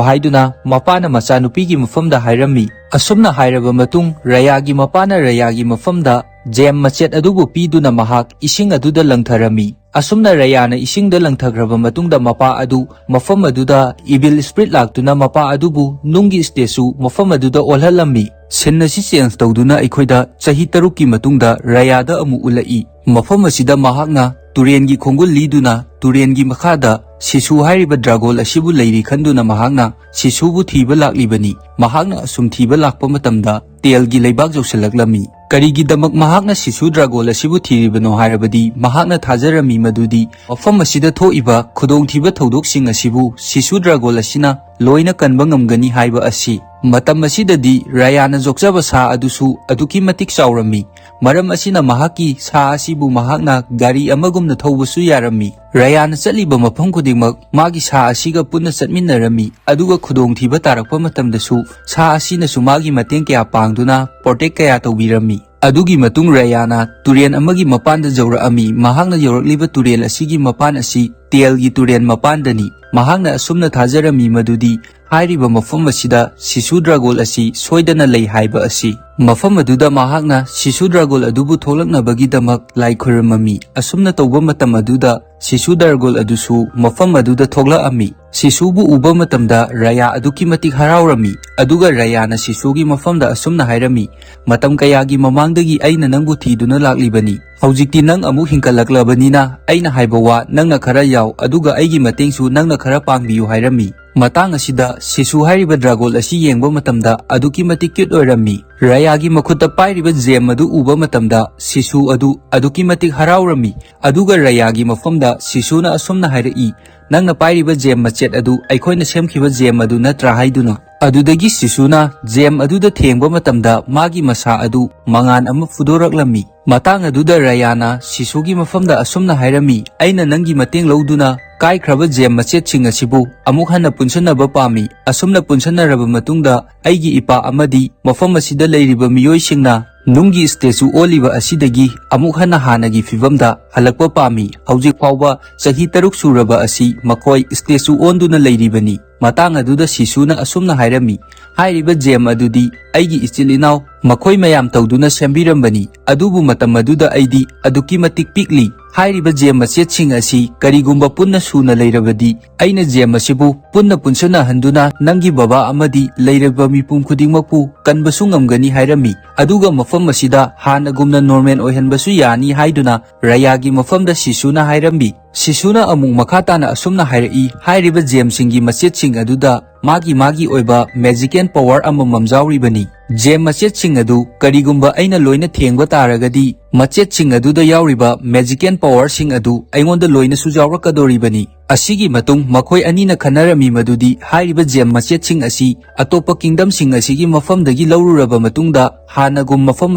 ꯍꯥꯏꯗꯨꯅ ꯃꯄꯥꯅ ꯃꯆꯥꯅꯨꯄꯤꯒꯤ ꯃꯐꯝꯗ ꯍꯥꯏꯔꯝꯃꯤ꯫ ꯑꯁꯨꯝꯅ ꯍꯥꯏꯔꯕ ꯃꯇꯨꯡ, ꯔꯌꯥꯒꯤ ꯃꯄꯥꯅ ꯔꯌꯥꯒꯤ ꯃꯐꯝꯗ ꯖꯦꯝ ꯃꯆꯦꯠ ꯑꯗꯨꯕꯨ ꯄꯤꯗꯨꯅ ꯃꯍꯥꯛ ꯏꯁꯤꯡ ꯑꯗꯨꯗ ꯂꯪꯊꯔꯝꯃꯤ꯫ ꯑꯁꯨꯝꯅ ꯔꯌꯥꯅ ꯏꯁꯤꯡꯗ ꯂꯪꯊꯈ꯭ꯔꯕ ꯃꯇꯨꯡꯗ, ꯃꯄꯥ ꯑꯗꯨ ꯃꯐꯝ ꯑꯗꯨꯗ ꯏꯚꯤꯜ ꯁ꯭ꯄꯤꯔꯤꯠ ꯂꯥꯛꯇꯨꯅ ꯃꯄꯥ ꯑꯗꯨꯕꯨ ꯅꯨꯡꯒꯤ ꯁ꯭ꯇꯦꯆꯨ ꯃꯐꯝ ꯑꯗꯨꯗ ꯑꯣꯜꯍꯜꯂꯝꯃꯤ꯫ ꯁꯤꯟ ꯑꯁꯤ ꯆꯦꯟꯖ ꯇꯧꯗꯨꯅ ꯑꯩꯈꯣꯏꯗ ꯆꯍꯤ ꯇꯔꯨꯛꯀꯤ ꯃꯇꯨꯡꯗ ꯔꯌꯥꯗ ꯑꯃꯨꯛ ꯎꯠꯂꯛꯏ꯫ ꯃꯐꯝ ꯑꯁꯤꯗ ꯃꯍꯥꯛꯅ ꯇꯨꯔꯦꯟꯒꯤ ꯈꯣꯡꯒꯨꯜ ꯂꯤꯗꯨꯅ ꯇꯨꯔꯦꯟꯒꯤ ꯃꯈꯥꯗ ꯁꯤꯁꯨ ꯍꯥꯏꯔꯤꯕ ꯗ꯭ꯔꯥꯒꯣꯟ ꯑꯁꯤꯕꯨ ꯂꯩꯔꯤ ꯈꯟꯗꯨꯅ ꯃꯍꯥꯛꯅ ꯁꯤꯁꯨꯕꯨ ꯊꯤꯕ ꯂꯥꯛꯂꯤꯕꯅꯤ꯫ ꯃꯍꯥꯛꯅ ꯑꯁꯨꯝ ꯊꯤꯕ ꯂꯥꯛꯄ ꯃꯇꯝꯗ ꯇꯦꯜꯒꯤ ꯂꯩꯕꯥꯛ ꯌꯧꯁꯤꯜꯂꯛꯂꯝꯃꯤ꯫ ꯀꯔꯤꯒꯤꯗꯃꯛ ꯃꯍꯥꯛꯅ ꯁꯤꯁꯨ ꯗ꯭ꯔꯥꯒꯣꯟ ꯑꯁꯤꯕꯨ ꯊꯤꯔꯤꯕꯅꯣ ꯍꯥꯏꯔꯕꯗꯤ, ꯃꯍꯥꯛꯅ ꯊꯥꯖꯔꯝꯃꯤ ꯃꯗꯨꯗꯤ ꯃꯐꯝ ꯑꯁꯤꯗ ꯊꯣꯛꯏꯕ ꯈꯨꯗꯣꯡꯊꯤꯕ ꯊꯧꯗꯣꯛꯁꯤꯡ ꯑꯁꯤꯕꯨ ꯁꯤꯁꯨ ꯗ꯭ꯔꯥꯒꯣꯟ ꯑꯁꯤꯅ ꯂꯣꯏꯅ ꯀꯟꯕ ꯉꯝꯒꯅꯤ ꯍꯥꯏꯕ ꯑꯁꯤ꯫ ꯃꯇꯝ ꯑꯁꯤꯗꯗꯤ ꯔꯌꯥꯅ ꯌꯣꯛꯆꯕ ꯁꯥ ꯑꯗꯨꯁꯨ ꯑꯗꯨꯛꯀꯤ ꯃꯇꯤꯛ ꯆꯥꯎꯔꯝꯃꯤ꯫ ꯃꯔꯝ ꯑꯁꯤꯅ ꯃꯍꯥꯛꯀꯤ ꯁꯥ ꯑꯁꯤꯕꯨ ꯃꯍꯥꯛꯅ ꯒꯥꯔꯤ ꯑꯃꯒꯨꯝꯅ ꯊꯧꯕꯁꯨ ꯌꯥꯔꯝꯃꯤ꯫ ꯔꯌꯥꯅ ꯆꯠꯂꯤꯕ ꯃꯐꯝ ꯈꯨꯗꯤꯡꯃꯛ ꯃꯥꯒꯤ ꯁꯥ ꯑꯁꯤꯒ ꯄꯨꯟꯅ ꯆꯠꯃꯤꯟꯅꯔꯝꯃꯤ, ꯑꯗꯨꯒ ꯈꯨꯗꯣꯡꯊꯤꯕ ꯇꯥꯔꯛꯄ ꯃꯇꯝꯗꯁꯨ ꯁꯥ ꯑꯁꯤꯅꯁꯨ ꯃꯥꯒꯤ ꯃꯇꯦꯡ ꯀꯌꯥ ꯄꯥꯡꯗꯨꯅ ꯄ꯭ꯔꯣꯇꯦꯛ ꯀꯌꯥ ꯇꯧꯕꯤꯔꯝꯃꯤ꯫ ꯑꯗꯨꯒꯤ ꯃꯇꯨꯡ ꯔꯌꯥꯅ ꯇꯨꯔꯦꯜ ꯑꯃꯒꯤ ꯃꯄꯥꯟꯗ ꯌꯧꯔꯛꯑꯝꯃꯤ꯫ ꯃꯍꯥꯛꯅ ꯌꯧꯔꯛꯂꯤꯕ ꯇꯨꯔꯦꯜ ꯑꯁꯤꯒꯤ ꯃꯄꯥꯟ ꯑꯁꯤ ꯇꯦꯜꯒꯤ ꯇꯨꯔꯦꯜ ꯃꯄꯥꯟꯗꯅꯤ꯫ ꯃꯍꯥꯛꯅ ꯑꯁꯨꯝꯅ ꯊꯥꯖꯔꯝꯃꯤ ꯃꯗꯨꯗꯤ ꯍꯥꯏꯔꯤꯕ ꯃꯐꯝ ꯑꯁꯤꯗ ꯁꯤꯁꯨ ꯗ꯭ꯔꯥꯒꯣꯟ ꯑꯁꯤ ꯁꯣꯏꯗꯅ ꯂꯩ ꯍꯥꯏꯕ ꯑꯁꯤ꯫ ꯃꯐꯝ ꯑꯗꯨꯗ ꯃꯍꯥꯛꯅ ꯁꯤꯁꯨ ꯗ꯭ꯔꯥꯒꯣꯟ ꯑꯗꯨꯕꯨ ꯊꯣꯛꯂꯛꯅꯕꯒꯤꯗꯃꯛ ꯂꯥꯏ ꯈꯨꯔꯨꯝꯃꯝꯃꯤ꯫ ꯑꯁꯨꯝꯅ ꯇꯧꯕ ꯃꯇꯝ ꯑꯗꯨꯗ ꯁꯤꯁꯨ ꯗ꯭ꯔꯥꯒꯣꯟ ꯑꯗꯨꯁꯨ ꯃꯐꯝ ꯑꯗꯨꯗ ꯊꯣꯛꯂꯛꯑꯝꯃꯤ꯫ ꯁꯤꯁꯨꯕꯨ ꯎꯕ ꯃꯇꯝꯗ ꯔꯌꯥ ꯑꯗꯨꯛꯀꯤ ꯃꯇꯤꯛ ꯍꯔꯥꯎꯔꯝꯃꯤ, ꯑꯗꯨꯒ ꯔꯌꯥꯅ ꯁꯤꯁꯨꯒꯤ ꯃꯐꯝꯗ ꯑꯁꯨꯝꯅ ꯍꯥꯏꯔꯝꯃꯤ, "ꯃꯇꯝ ꯀꯌꯥꯒꯤ ꯃꯃꯥꯡꯗꯒꯤ ꯑꯩꯅ ꯅꯪꯕꯨ ꯊꯤꯗꯨꯅ ꯂꯥꯛꯂꯤꯕꯅꯤ꯫ ꯍꯧꯖꯤꯛꯇꯤ ꯅꯪ ꯑꯃꯨꯛ ꯍꯤꯡꯒꯠꯂꯛꯂꯕꯅꯤꯅ ꯑꯩꯅ ꯍꯥꯏꯕ ꯋꯥ ꯅꯪꯅ ꯈꯔ ꯌꯥꯎ, ꯑꯗꯨꯒ ꯑꯩꯒꯤ ꯃꯇꯦꯡꯁꯨ ꯅꯪꯅ ꯈꯔ ꯄꯥꯡꯕꯤꯌꯨ" ꯍꯥꯏꯔꯝꯃꯤ꯫ ꯃꯇꯥꯡ ꯑꯁꯤꯗ ꯁꯤꯁꯨ ꯍꯥꯏꯔꯤꯕ ꯗ꯭ꯔꯥꯒꯣꯟ ꯑꯁꯤ ꯌꯦꯡꯕ ꯃꯇꯝꯗ ꯑꯗꯨꯛꯀꯤ ꯃꯇꯤꯛ ꯀ꯭ꯌꯨꯠ ꯑꯣꯏꯔꯝꯃꯤ꯫ ꯔꯌꯥꯒꯤ ꯃꯈꯨꯠꯇ ꯄꯥꯏꯔꯤꯕ ꯖꯦꯝ ꯑꯗꯨ ꯎꯕ ꯃꯇꯝꯗ ꯁꯤꯁꯨ ꯑꯗꯨ ꯑꯗꯨꯛꯀꯤ ꯃꯇꯤꯛ ꯍꯔꯥꯎꯔꯝꯃꯤ, ꯑꯗꯨꯒ ꯔꯌꯥꯒꯤ ꯃꯐꯝꯗ ꯁꯤꯁꯨꯅ ꯑꯁꯨꯝꯅ ꯍꯥꯏꯔꯛꯏ, "ꯅꯪꯅ ꯄꯥꯏꯔꯤꯕ ꯖꯦꯝ ꯃꯆꯦꯠ ꯑꯗꯨ ꯑꯩꯈꯣꯏꯅ ꯁꯦꯝꯈꯤꯕ ꯖꯦꯝ ꯑꯗꯨ ꯅꯠꯇ꯭ꯔꯥ?" ꯍꯥꯏꯗꯨꯅ꯫ ꯑꯗꯨꯗꯒꯤ ꯁꯤꯁꯨꯅ ꯖꯦꯝ ꯑꯗꯨꯗ ꯊꯦꯡꯕ ꯃꯇꯝꯗ ꯃꯥꯒꯤ ꯃꯁꯥ ꯑꯗꯨ ꯃꯉꯥꯟ ꯑꯃ ꯐꯨꯗꯣꯔꯛꯂꯝꯃꯤ꯫ ꯃꯇꯥꯡ ꯑꯗꯨꯗ ꯔꯌꯥꯅ ꯁꯤꯁꯨꯒꯤ ꯃꯐꯝꯗ ꯑꯁꯨꯝꯅ ꯍꯥꯏꯔꯝꯃꯤ, "ꯑꯩꯅ ꯅꯪꯒꯤ ꯃꯇꯦꯡ ꯂꯧꯗꯨꯅ ꯀꯥꯏꯈ꯭ꯔꯕ ꯖꯦꯝ ꯃꯆꯦꯠꯁꯤꯡ ꯑꯁꯤꯕꯨ ꯑꯃꯨꯛ ꯍꯟꯅ ꯄꯨꯟꯁꯤꯟꯅꯕ ꯄꯥꯝꯃꯤ꯫ ꯑꯁꯨꯝꯅ ꯄꯨꯟꯁꯤꯟꯅꯔꯕ ꯃꯇꯨꯡꯗ ꯑꯩꯒꯤ ꯏꯄꯥ ꯑꯃꯗꯤ ꯃꯐꯝ ꯑꯁꯤꯗ ꯂꯩꯔꯤꯕ ꯃꯤꯑꯣꯏꯁꯤꯡꯅ ꯅꯨꯡꯒꯤ ꯁ꯭ꯇꯦꯆꯨ ꯑꯣꯜꯂꯤꯕ ꯑꯁꯤꯗꯒꯤ ꯑꯃꯨꯛ ꯍꯟꯅ ꯍꯥꯟꯅꯒꯤ ꯐꯤꯕꯝꯗ ꯍꯜꯂꯛꯄ ꯄꯥꯝꯃꯤ꯫ ꯍꯧꯖꯤꯛ ꯐꯥꯎꯕ ꯆꯍꯤ ꯇꯔꯨꯛ ꯁꯨꯔꯕ ꯑꯁꯤ ꯃꯈꯣꯏ ꯁ꯭ꯇꯦꯆꯨ ꯑꯣꯟꯗꯨꯅ ꯂꯩꯔꯤꯕꯅꯤ"꯫ ꯃꯇꯥꯡ ꯑꯗꯨꯗ ꯁꯤꯁꯨꯅ ꯑꯁꯨꯝꯅ ꯍꯥꯏꯔꯝꯃꯤ, "ꯍꯥꯏꯔꯤꯕ ꯖꯦꯝ ꯑꯗꯨꯗꯤ ꯑꯩꯒꯤ ꯏꯆꯤꯜ ꯏꯅꯥꯎ ꯃꯈꯣꯏ ꯃꯌꯥꯝ ꯇꯧꯗꯨꯅ ꯁꯦꯝꯕꯤꯔꯝꯕꯅꯤ, ꯑꯗꯨꯕꯨ ꯃꯇꯝ ꯑꯗꯨꯗ ꯑꯩꯗꯤ ꯑꯗꯨꯛꯀꯤ ꯃꯇꯤꯛ ꯄꯤꯛꯂꯤ꯫ ꯍꯥꯏꯔꯤꯕ ꯖꯦꯝ ꯃꯆꯦꯠꯁꯤꯡ ꯑꯁꯤ ꯀꯔꯤꯒꯨꯝꯕ ꯄꯨꯟꯅ ꯁꯨꯅ ꯂꯩꯔꯕꯗꯤ ꯑꯩꯅ ꯖꯦꯝ ꯑꯁꯤꯕꯨ ꯄꯨꯟꯅ ꯄꯨꯟꯁꯤꯟꯅꯍꯟꯗꯨꯅ ꯅꯪꯒꯤ ꯕꯕꯥ ꯑꯃꯗꯤ ꯂꯩꯔꯤꯕ ꯃꯤꯄꯨꯝ ꯈꯨꯗꯤꯡꯃꯛꯄꯨ ꯀꯟꯕꯁꯨ ꯉꯝꯒꯅꯤ" ꯍꯥꯏꯔꯝꯃꯤ꯫ ꯑꯗꯨꯒ ꯃꯐꯝ ꯑꯁꯤꯗ ꯍꯥꯟꯅꯒꯨꯝꯅ ꯅꯣꯔꯃꯦꯜ ꯑꯣꯏꯍꯟꯕꯁꯨ ꯌꯥꯅꯤ ꯍꯥꯏꯗꯨꯅ ꯔꯌꯥꯒꯤ ꯃꯐꯝꯗ ꯁꯤꯁꯨꯅ ꯍꯥꯏꯔꯝꯃꯤ꯫ ꯁꯤꯁꯨꯅ ꯑꯃꯨꯛ ꯃꯈꯥ ꯇꯥꯅ ꯑꯁꯨꯝꯅ ꯍꯥꯏꯔꯛꯏ, "ꯍꯥꯏꯔꯤꯕ ꯖꯦꯝꯁꯤꯡꯒꯤ ꯃꯆꯦꯠꯁꯤꯡ ꯑꯗꯨꯗ ꯃꯥꯒꯤ ꯃꯥꯒꯤ ꯑꯣꯏꯕ ꯃꯦꯖꯤꯀꯦꯜ ꯄꯋꯥꯔ ꯑꯃꯃꯝ ꯌꯥꯎꯔꯤꯕꯅꯤ꯫ ꯖꯦꯝ ꯃꯆꯦꯠꯁꯤꯡ ꯑꯗꯨ ꯀꯔꯤꯒꯨꯝꯕ ꯑꯩꯅ ꯂꯣꯏꯅ ꯊꯦꯡꯕ ꯇꯥꯔꯒꯗꯤ, ꯃꯆꯦꯠꯁꯤꯡ ꯑꯗꯨꯗ ꯌꯥꯎꯔꯤꯕ ꯃꯦꯖꯤꯀꯦꯜ ꯄꯋꯥꯔꯁꯤꯡ ꯑꯗꯨ ꯑꯩꯉꯣꯟꯗ ꯂꯣꯏꯅꯁꯨ ꯌꯥꯎꯔꯛꯀꯗꯧꯔꯤꯕꯅꯤ"꯫ ꯑꯁꯤꯒꯤ ꯃꯇꯨꯡ ꯃꯈꯣꯏ ꯑꯅꯤꯅ ꯈꯟꯅꯔꯝꯃꯤ ꯃꯗꯨꯗꯤ ꯍꯥꯏꯔꯤꯕ ꯖꯦꯝ ꯃꯆꯦꯠꯁꯤꯡ ꯑꯁꯤ ꯑꯇꯣꯞꯄ ꯀꯤꯡꯗꯝꯁꯤꯡ ꯑꯁꯤꯒꯤ ꯃꯐꯝꯗꯒꯤ ꯂꯧꯔꯨꯔꯕ ꯃꯇꯨꯡꯗ ꯍꯥꯟꯅꯒꯨꯝ ꯃꯐꯝ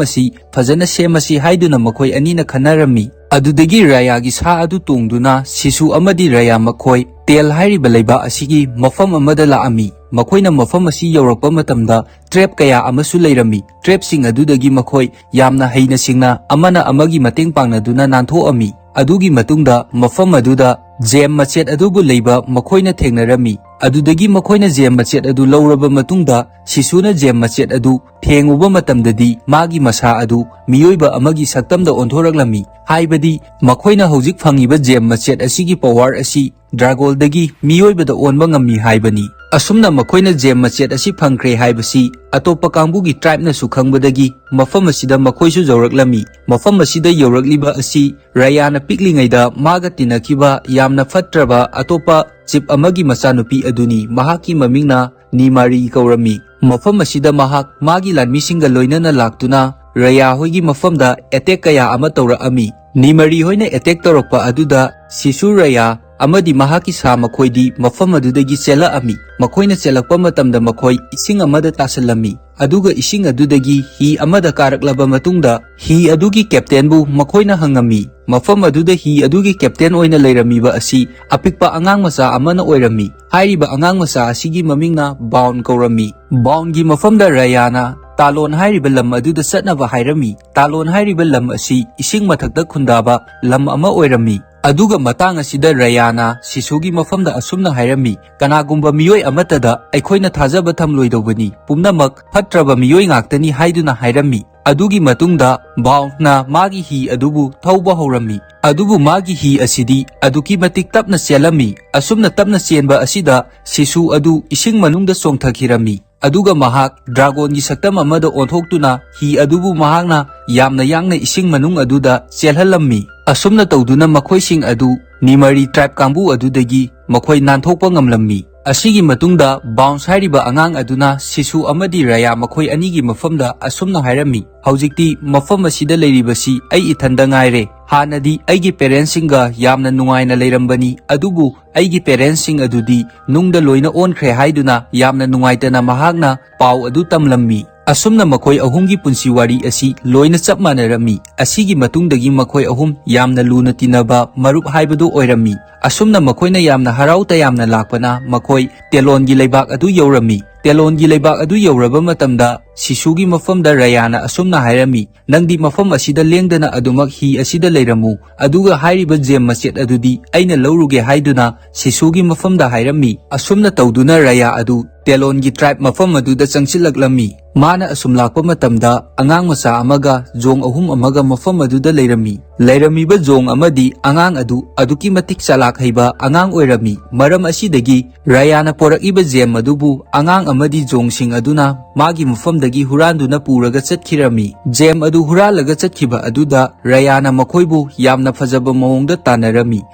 ꯑꯁꯤ ꯐꯖꯅ ꯁꯦꯝꯃꯁꯤ ꯍꯥꯏꯗꯨꯅ ꯃꯈꯣꯏ ꯑꯅꯤꯅ ꯈꯟꯅꯔꯝꯃꯤ꯫ ꯑꯗꯨꯗꯒꯤ ꯔꯌꯥꯒꯤ ꯁꯥ ꯑꯗꯨ ꯇꯣꯡꯗꯨꯅ ꯁꯤꯁꯨ ꯑꯃꯗꯤ ꯔꯌꯥ ꯃꯈꯣꯏ ꯇꯦꯜ ꯍꯥꯏꯔꯤꯕ ꯂꯩꯕꯥꯛ ꯑꯁꯤꯒꯤ ꯃꯐꯝ ꯑꯃꯗ ꯂꯥꯛꯑꯝꯃꯤ꯫ ꯃꯈꯣꯏꯅ ꯃꯐꯝ ꯑꯁꯤ ꯌꯧꯔꯛꯄ ꯃꯇꯝꯗ ꯇ꯭ꯔꯦꯞ ꯀꯌꯥ ꯑꯃꯁꯨ ꯂꯩꯔꯝꯃꯤ꯫ ꯇ꯭ꯔꯦꯞꯁꯤꯡ ꯑꯗꯨꯗꯒꯤ ꯃꯈꯣꯏ ꯌꯥꯝꯅ ꯍꯩꯅ ꯁꯤꯡꯅ ꯑꯃꯅ ꯑꯃꯒꯤ ꯃꯇꯦꯡ ꯄꯥꯡꯅꯗꯨꯅ ꯅꯥꯟꯊꯣꯛꯑꯝꯃꯤ꯫ ꯑꯗꯨꯒꯤ ꯃꯇꯨꯡꯗ ꯃꯐꯝ ꯑꯗꯨꯗ ꯖꯦꯝ ꯃꯆꯦꯠ ꯑꯗꯨꯕꯨ ꯂꯩꯕ ꯃꯈꯣꯏꯅ ꯊꯦꯡꯅꯔꯝꯃꯤ꯫ ꯑꯗꯨꯗꯒꯤ ꯃꯈꯣꯏꯅ ꯖꯦꯝ ꯃꯆꯦꯠ ꯑꯗꯨ ꯂꯧꯔꯕ ꯃꯇꯨꯡꯗ, ꯁꯤꯁꯨꯅ ꯖꯦꯝ ꯃꯆꯦꯠ ꯑꯗꯨ ꯊꯦꯡꯉꯨꯕ ꯃꯇꯝꯗꯗꯤ ꯃꯥꯒꯤ ꯃꯁꯥ ꯑꯗꯨ ꯃꯤꯑꯣꯏꯕ ꯑꯃꯒꯤ ꯁꯛꯇꯝꯗ ꯑꯣꯟꯊꯣꯔꯛꯂꯝꯃꯤ꯫ ꯍꯥꯏꯕꯗꯤ ꯃꯈꯣꯏꯅ ꯍꯧꯖꯤꯛ ꯐꯪꯉꯤꯕ ꯖꯦꯝ ꯃꯆꯦꯠ ꯑꯁꯤꯒꯤ ꯄꯋꯥꯔ ꯑꯁꯤ ꯗ꯭ꯔꯥꯒꯣꯜꯗꯒꯤ ꯃꯤꯑꯣꯏꯕꯗ ꯑꯣꯟꯕ ꯉꯝꯃꯤ ꯍꯥꯏꯕꯅꯤ꯫ ꯑꯁꯨꯝꯅ ꯃꯈꯣꯏꯅ ꯖꯦꯝ ꯃꯆꯦꯠ ꯑꯁꯤ ꯐꯪꯈ꯭ꯔꯦ ꯍꯥꯏꯕꯁꯤ ꯑꯇꯣꯞꯄ ꯀꯥꯡꯕꯨꯒꯤ ꯇ꯭ꯔꯥꯏꯕꯅꯁꯨ ꯈꯪꯕꯗꯒꯤ ꯃꯐꯝ ꯑꯁꯤꯗ ꯃꯈꯣꯏꯁꯨ ꯌꯧꯔꯛꯂꯝꯃꯤ꯫ ꯃꯐꯝ ꯑꯁꯤꯗ ꯌꯧꯔꯛꯂꯤꯕ ꯑꯁꯤ ꯔꯌꯥꯅ ꯄꯤꯛꯂꯤꯉꯩꯗ ꯃꯥꯒ ꯇꯤꯟꯅꯈꯤꯕ ꯌꯥꯝꯅ ꯐꯠꯇ꯭ꯔꯕ ꯑꯇꯣꯞꯄ ꯆꯤꯞ ꯑꯃꯒꯤ ꯃꯆꯥꯅꯨꯄꯤ ꯑꯗꯨꯅꯤ꯫ ꯃꯍꯥꯛꯀꯤ ꯃꯃꯤꯡꯅ ꯅꯤꯃꯥꯔꯤ ꯀꯧꯔꯝꯃꯤ꯫ ꯃꯐꯝ ꯑꯁꯤꯗ ꯃꯍꯥꯛ ꯃꯥꯒꯤ ꯂꯥꯟꯃꯤꯁꯤꯡꯒ ꯂꯣꯏꯅꯅ ꯂꯥꯛꯇꯨꯅ ꯔꯌꯥ ꯍꯣꯏꯒꯤ ꯃꯐꯝꯗ ꯑꯦꯇꯦꯛ ꯀꯌꯥ ꯑꯃ ꯇꯧꯔꯛꯑꯝꯃꯤ꯫ ꯅꯤꯃꯥꯔꯤ ꯍꯣꯏꯅ ꯑꯦꯇꯦꯛ ꯇꯧꯔꯛꯄ ꯑꯗꯨꯗ ꯁꯤꯁꯨ, ꯔꯌꯥ ꯑꯃꯗꯤ ꯃꯍꯥꯛꯀꯤ ꯁꯥ ꯃꯈꯣꯏꯗꯤ ꯃꯐꯝ ꯑꯗꯨꯗꯒꯤ ꯆꯦꯜꯂꯛꯑꯝꯃꯤ꯫ ꯃꯈꯣꯏꯅ ꯆꯦꯜꯂꯛꯄ ꯃꯇꯝꯗ ꯃꯈꯣꯏ ꯏꯁꯤꯡ ꯑꯃꯗ ꯇꯥꯁꯤꯜꯂꯝꯃꯤ꯫ ꯑꯗꯨꯒ ꯏꯁꯤꯡ ꯑꯗꯨꯗꯒꯤ ꯍꯤ ꯑꯃꯗ ꯀꯥꯔꯛꯂꯕ ꯃꯇꯨꯡꯗ, ꯍꯤ ꯑꯗꯨꯒꯤ ꯀꯦꯞꯇꯦꯟꯕꯨ ꯃꯈꯣꯏꯅ ꯍꯪꯉꯝꯃꯤ꯫ ꯃꯐꯝ ꯑꯗꯨꯗ ꯍꯤ ꯑꯗꯨꯒꯤ ꯀꯦꯞꯇꯦꯟ ꯑꯣꯏꯅ ꯂꯩꯔꯝꯃꯤꯕ ꯑꯁꯤ ꯑꯄꯤꯛꯄ ꯑꯉꯥꯡ ꯃꯆꯥ ꯑꯃꯅ ꯑꯣꯏꯔꯝꯃꯤ꯫ ꯍꯥꯏꯔꯤꯕ ꯑꯉꯥꯡ ꯃꯆꯥ ꯑꯁꯤꯒꯤ ꯃꯃꯤꯡꯅ ꯕꯥꯎꯟ ꯀꯧꯔꯝꯃꯤ꯫ ꯕꯥꯎꯟꯒꯤ ꯃꯐꯝꯗ ꯔꯌꯥꯅ ꯇꯥꯂꯣꯟ ꯍꯥꯏꯔꯤꯕ ꯂꯝ ꯑꯗꯨꯗ ꯆꯠꯅꯕ ꯍꯥꯏꯔꯝꯃꯤ꯫ ꯇꯥꯂꯣꯟ ꯍꯥꯏꯔꯤꯕ ꯂꯝ ꯑꯁꯤ ꯏꯁꯤꯡ ꯃꯊꯛꯇ ꯈꯨꯟꯗꯥꯕ ꯂꯝ ꯑꯃ ꯑꯣꯏꯔꯝꯃꯤ꯫ ꯑꯗꯨꯒ ꯃꯇꯥꯡ ꯑꯁꯤꯗ ꯔꯌꯥꯅ ꯁꯤꯁꯨꯒꯤ ꯃꯐꯝꯗ ꯑꯁꯨꯝꯅ ꯍꯥꯏꯔꯝꯃꯤ, "ꯀꯅꯥꯒꯨꯝꯕ ꯃꯤꯑꯣꯏ ꯑꯃꯠꯇꯗ ꯑꯩꯈꯣꯏꯅ ꯊꯥꯖꯕ ꯊꯝꯂꯣꯏꯗꯧꯕꯅꯤ, ꯄꯨꯝꯅꯃꯛ ꯐꯠꯇ꯭ꯔꯕ ꯃꯤꯑꯣꯏ ꯉꯥꯛꯇꯅꯤ" ꯍꯥꯏꯗꯨꯅ ꯍꯥꯏꯔꯝꯃꯤ꯫ ꯑꯗꯨꯒꯤ ꯃꯇꯨꯡꯗ ꯕꯥꯎꯟꯅ ꯃꯥꯒꯤ ꯍꯤ ꯑꯗꯨꯕꯨ ꯊꯧꯕ ꯍꯧꯔꯝꯃꯤ꯫ ꯑꯗꯨꯕꯨ ꯃꯥꯒꯤ ꯍꯤ ꯑꯁꯤꯗꯤ ꯑꯗꯨꯛꯀꯤ ꯃꯇꯤꯛ ꯇꯞꯅ ꯆꯦꯜꯂꯝꯃꯤ꯫ ꯑꯁꯨꯝꯅ ꯇꯞꯅ ꯆꯦꯟꯕ ꯑꯁꯤꯗ ꯁꯤꯁꯨ ꯑꯗꯨ ꯏꯁꯤꯡ ꯃꯅꯨꯡꯗ ꯆꯣꯡꯊꯈꯤꯔꯝꯃꯤ꯫ ꯑꯗꯨꯒ ꯃꯍꯥꯛ ꯗ꯭ꯔꯥꯒꯣꯟꯒꯤ ꯁꯛꯇꯝ ꯑꯃꯗ ꯑꯣꯟꯊꯣꯛꯇꯨꯅ ꯍꯤ ꯑꯗꯨꯕꯨ ꯃꯍꯥꯛꯅ ꯌꯥꯝꯅ ꯌꯥꯡꯅ ꯏꯁꯤꯡ ꯃꯅꯨꯡ ꯑꯗꯨꯗ ꯆꯦꯜꯍꯜꯂꯝꯃꯤ꯫ ꯑꯁꯨꯝꯅ ꯇꯧꯗꯨꯅ ꯃꯈꯣꯏꯁꯤꯡ ꯑꯗꯨ ꯅꯤꯃꯔꯤ ꯇ꯭ꯔꯥꯏꯕ ꯀꯥꯡꯕꯨ ꯑꯗꯨꯗꯒꯤ ꯃꯈꯣꯏ ꯅꯥꯟꯊꯣꯛꯄ ꯉꯝꯂꯝꯃꯤ꯫ ꯑꯁꯤꯒꯤ ꯃꯇꯨꯡꯗ ꯕꯥꯎꯟꯁ ꯍꯥꯏꯔꯤꯕ ꯑꯉꯥꯡ ꯑꯗꯨꯅ ꯁꯤꯁꯨ ꯑꯃꯗꯤ ꯔꯌꯥ ꯃꯈꯣꯏ ꯑꯅꯤꯒꯤ ꯃꯐꯝꯗ ꯑꯁꯨꯝꯅ ꯍꯥꯏꯔꯝꯃꯤ, "ꯍꯧꯖꯤꯛꯇꯤ ꯃꯐꯝ ꯑꯁꯤꯗ ꯂꯩꯔꯤꯕꯁꯤ ꯑꯩ ꯏꯊꯟꯗ ꯉꯥꯏꯔꯦ꯫ ꯍꯥꯟꯅꯗꯤ ꯑꯩꯒꯤ ꯄꯦꯔꯦꯟꯁꯁꯤꯡꯒ ꯌꯥꯝꯅ ꯅꯨꯡꯉꯥꯏꯅ ꯂꯩꯔꯝꯕꯅꯤ, ꯑꯗꯨꯕꯨ ꯑꯩꯒꯤ ꯄꯦꯔꯦꯟꯁꯁꯤꯡ ꯑꯗꯨꯗꯤ ꯅꯨꯡꯗ ꯂꯣꯏꯅ ꯑꯣꯟꯈ꯭ꯔꯦ" ꯍꯥꯏꯗꯨꯅ ꯌꯥꯝꯅ ꯅꯨꯡꯉꯥꯏꯇꯅ ꯃꯍꯥꯛꯅ ꯄꯥꯎ ꯑꯗꯨ ꯇꯝꯂꯝꯃꯤ꯫ ꯑꯁꯨꯝꯅ ꯃꯈꯣꯏ ꯑꯍꯨꯝꯒꯤ ꯄꯨꯟꯁꯤ ꯋꯥꯔꯤ ꯑꯁꯤ ꯂꯣꯏꯅ ꯆꯞ ꯃꯥꯟꯅꯔꯝꯃꯤ꯫ ꯑꯁꯤꯒꯤ ꯃꯇꯨꯡꯗꯒꯤ ꯃꯈꯣꯏ ꯑꯍꯨꯝ ꯌꯥꯝꯅ ꯂꯨꯅ ꯇꯤꯟꯅꯕ ꯃꯔꯨꯞ ꯍꯥꯏꯕꯗꯨ ꯑꯣꯏꯔꯝꯃꯤ꯫ ꯑꯁꯨꯝꯅ ꯃꯈꯣꯏꯅ ꯌꯥꯝꯅ ꯍꯔꯥꯎ ꯇꯌꯥꯝꯅ ꯂꯥꯛꯄꯅ ꯃꯈꯣꯏ ꯇꯦꯂꯣꯟꯒꯤ ꯂꯩꯕꯥꯛ ꯑꯗꯨ ꯌꯧꯔꯝꯃꯤ꯫ ꯇꯦꯂꯣꯟꯒꯤ ꯂꯩꯕꯥꯛ ꯑꯗꯨ ꯌꯧꯔꯕ ꯃꯇꯝꯗ ꯁꯤꯁꯨꯒꯤ ꯃꯐꯝꯗ ꯔꯌꯥꯅ ꯑꯁꯨꯝꯅ ꯍꯥꯏꯔꯝꯃꯤ, "ꯅꯪꯗꯤ ꯃꯐꯝ ꯑꯁꯤꯗ ꯂꯦꯡꯗꯅ ꯑꯗꯨꯃꯛ ꯍꯤ ꯑꯁꯤꯗ ꯂꯩꯔꯝꯃꯨ, ꯑꯗꯨꯒ ꯍꯥꯏꯔꯤꯕ ꯖꯦꯝ ꯃꯆꯦꯠ ꯑꯗꯨꯗꯤ ꯑꯩꯅ ꯂꯧꯔꯨꯒꯦ" ꯍꯥꯏꯗꯨꯅ ꯁꯤꯁꯨꯒꯤ ꯃꯐꯝꯗ ꯍꯥꯏꯔꯝꯃꯤ꯫ ꯑꯁꯨꯝꯅ ꯇꯧꯗꯨꯅ ꯔꯌꯥ ꯑꯗꯨ ꯇꯦꯂꯣꯟꯒꯤ ꯇ꯭ꯔꯥꯏꯕ ꯃꯐꯝ ꯑꯗꯨꯗ ꯆꯪꯁꯤꯜꯂꯛꯂꯝꯃꯤ꯫ ꯃꯥꯅ ꯑꯁꯨꯝ ꯂꯥꯛꯄ ꯃꯇꯝꯗ ꯑꯉꯥꯡ ꯃꯆꯥ ꯑꯃꯒ ꯖꯣꯡ ꯑꯍꯨꯝ ꯑꯃꯒ ꯃꯐꯝ ꯑꯗꯨꯗ ꯂꯩꯔꯝꯃꯤ꯫ ꯂꯩꯔꯝꯃꯤꯕ ꯖꯣꯡ ꯑꯃꯗꯤ ꯑꯉꯥꯡ ꯑꯗꯨ ꯑꯗꯨꯛꯀꯤ ꯃꯇꯤꯛ ꯆꯂꯥꯛ ꯍꯩꯕ ꯑꯉꯥꯡ ꯑꯣꯏꯔꯝꯃꯤ꯫ ꯃꯔꯝ ꯑꯁꯤꯗꯒꯤ ꯔꯌꯥꯅ ꯄꯣꯔꯛꯏꯕ ꯖꯦꯝ ꯑꯗꯨꯕꯨ ꯑꯉꯥꯡ ꯑꯃꯗꯤ ꯖꯣꯡꯁꯤꯡ ꯑꯗꯨꯅ ꯃꯥꯒꯤ ꯃꯐꯝꯗꯒꯤ ꯍꯨꯔꯥꯟꯗꯨꯅ ꯄꯨꯔꯒ ꯆꯠꯈꯤꯔꯝꯃꯤ꯫ ꯖꯦꯝ ꯑꯗꯨ ꯍꯨꯔꯥꯜꯂꯒ ꯆꯠꯈꯤꯕ ꯑꯗꯨꯗ ꯔꯌꯥꯅ ꯃꯈꯣꯏꯕꯨ ꯌꯥꯝꯅ ꯐꯖꯕ ꯃꯑꯣꯡꯗ ꯇꯥꯟꯅꯔꯝꯃꯤ꯫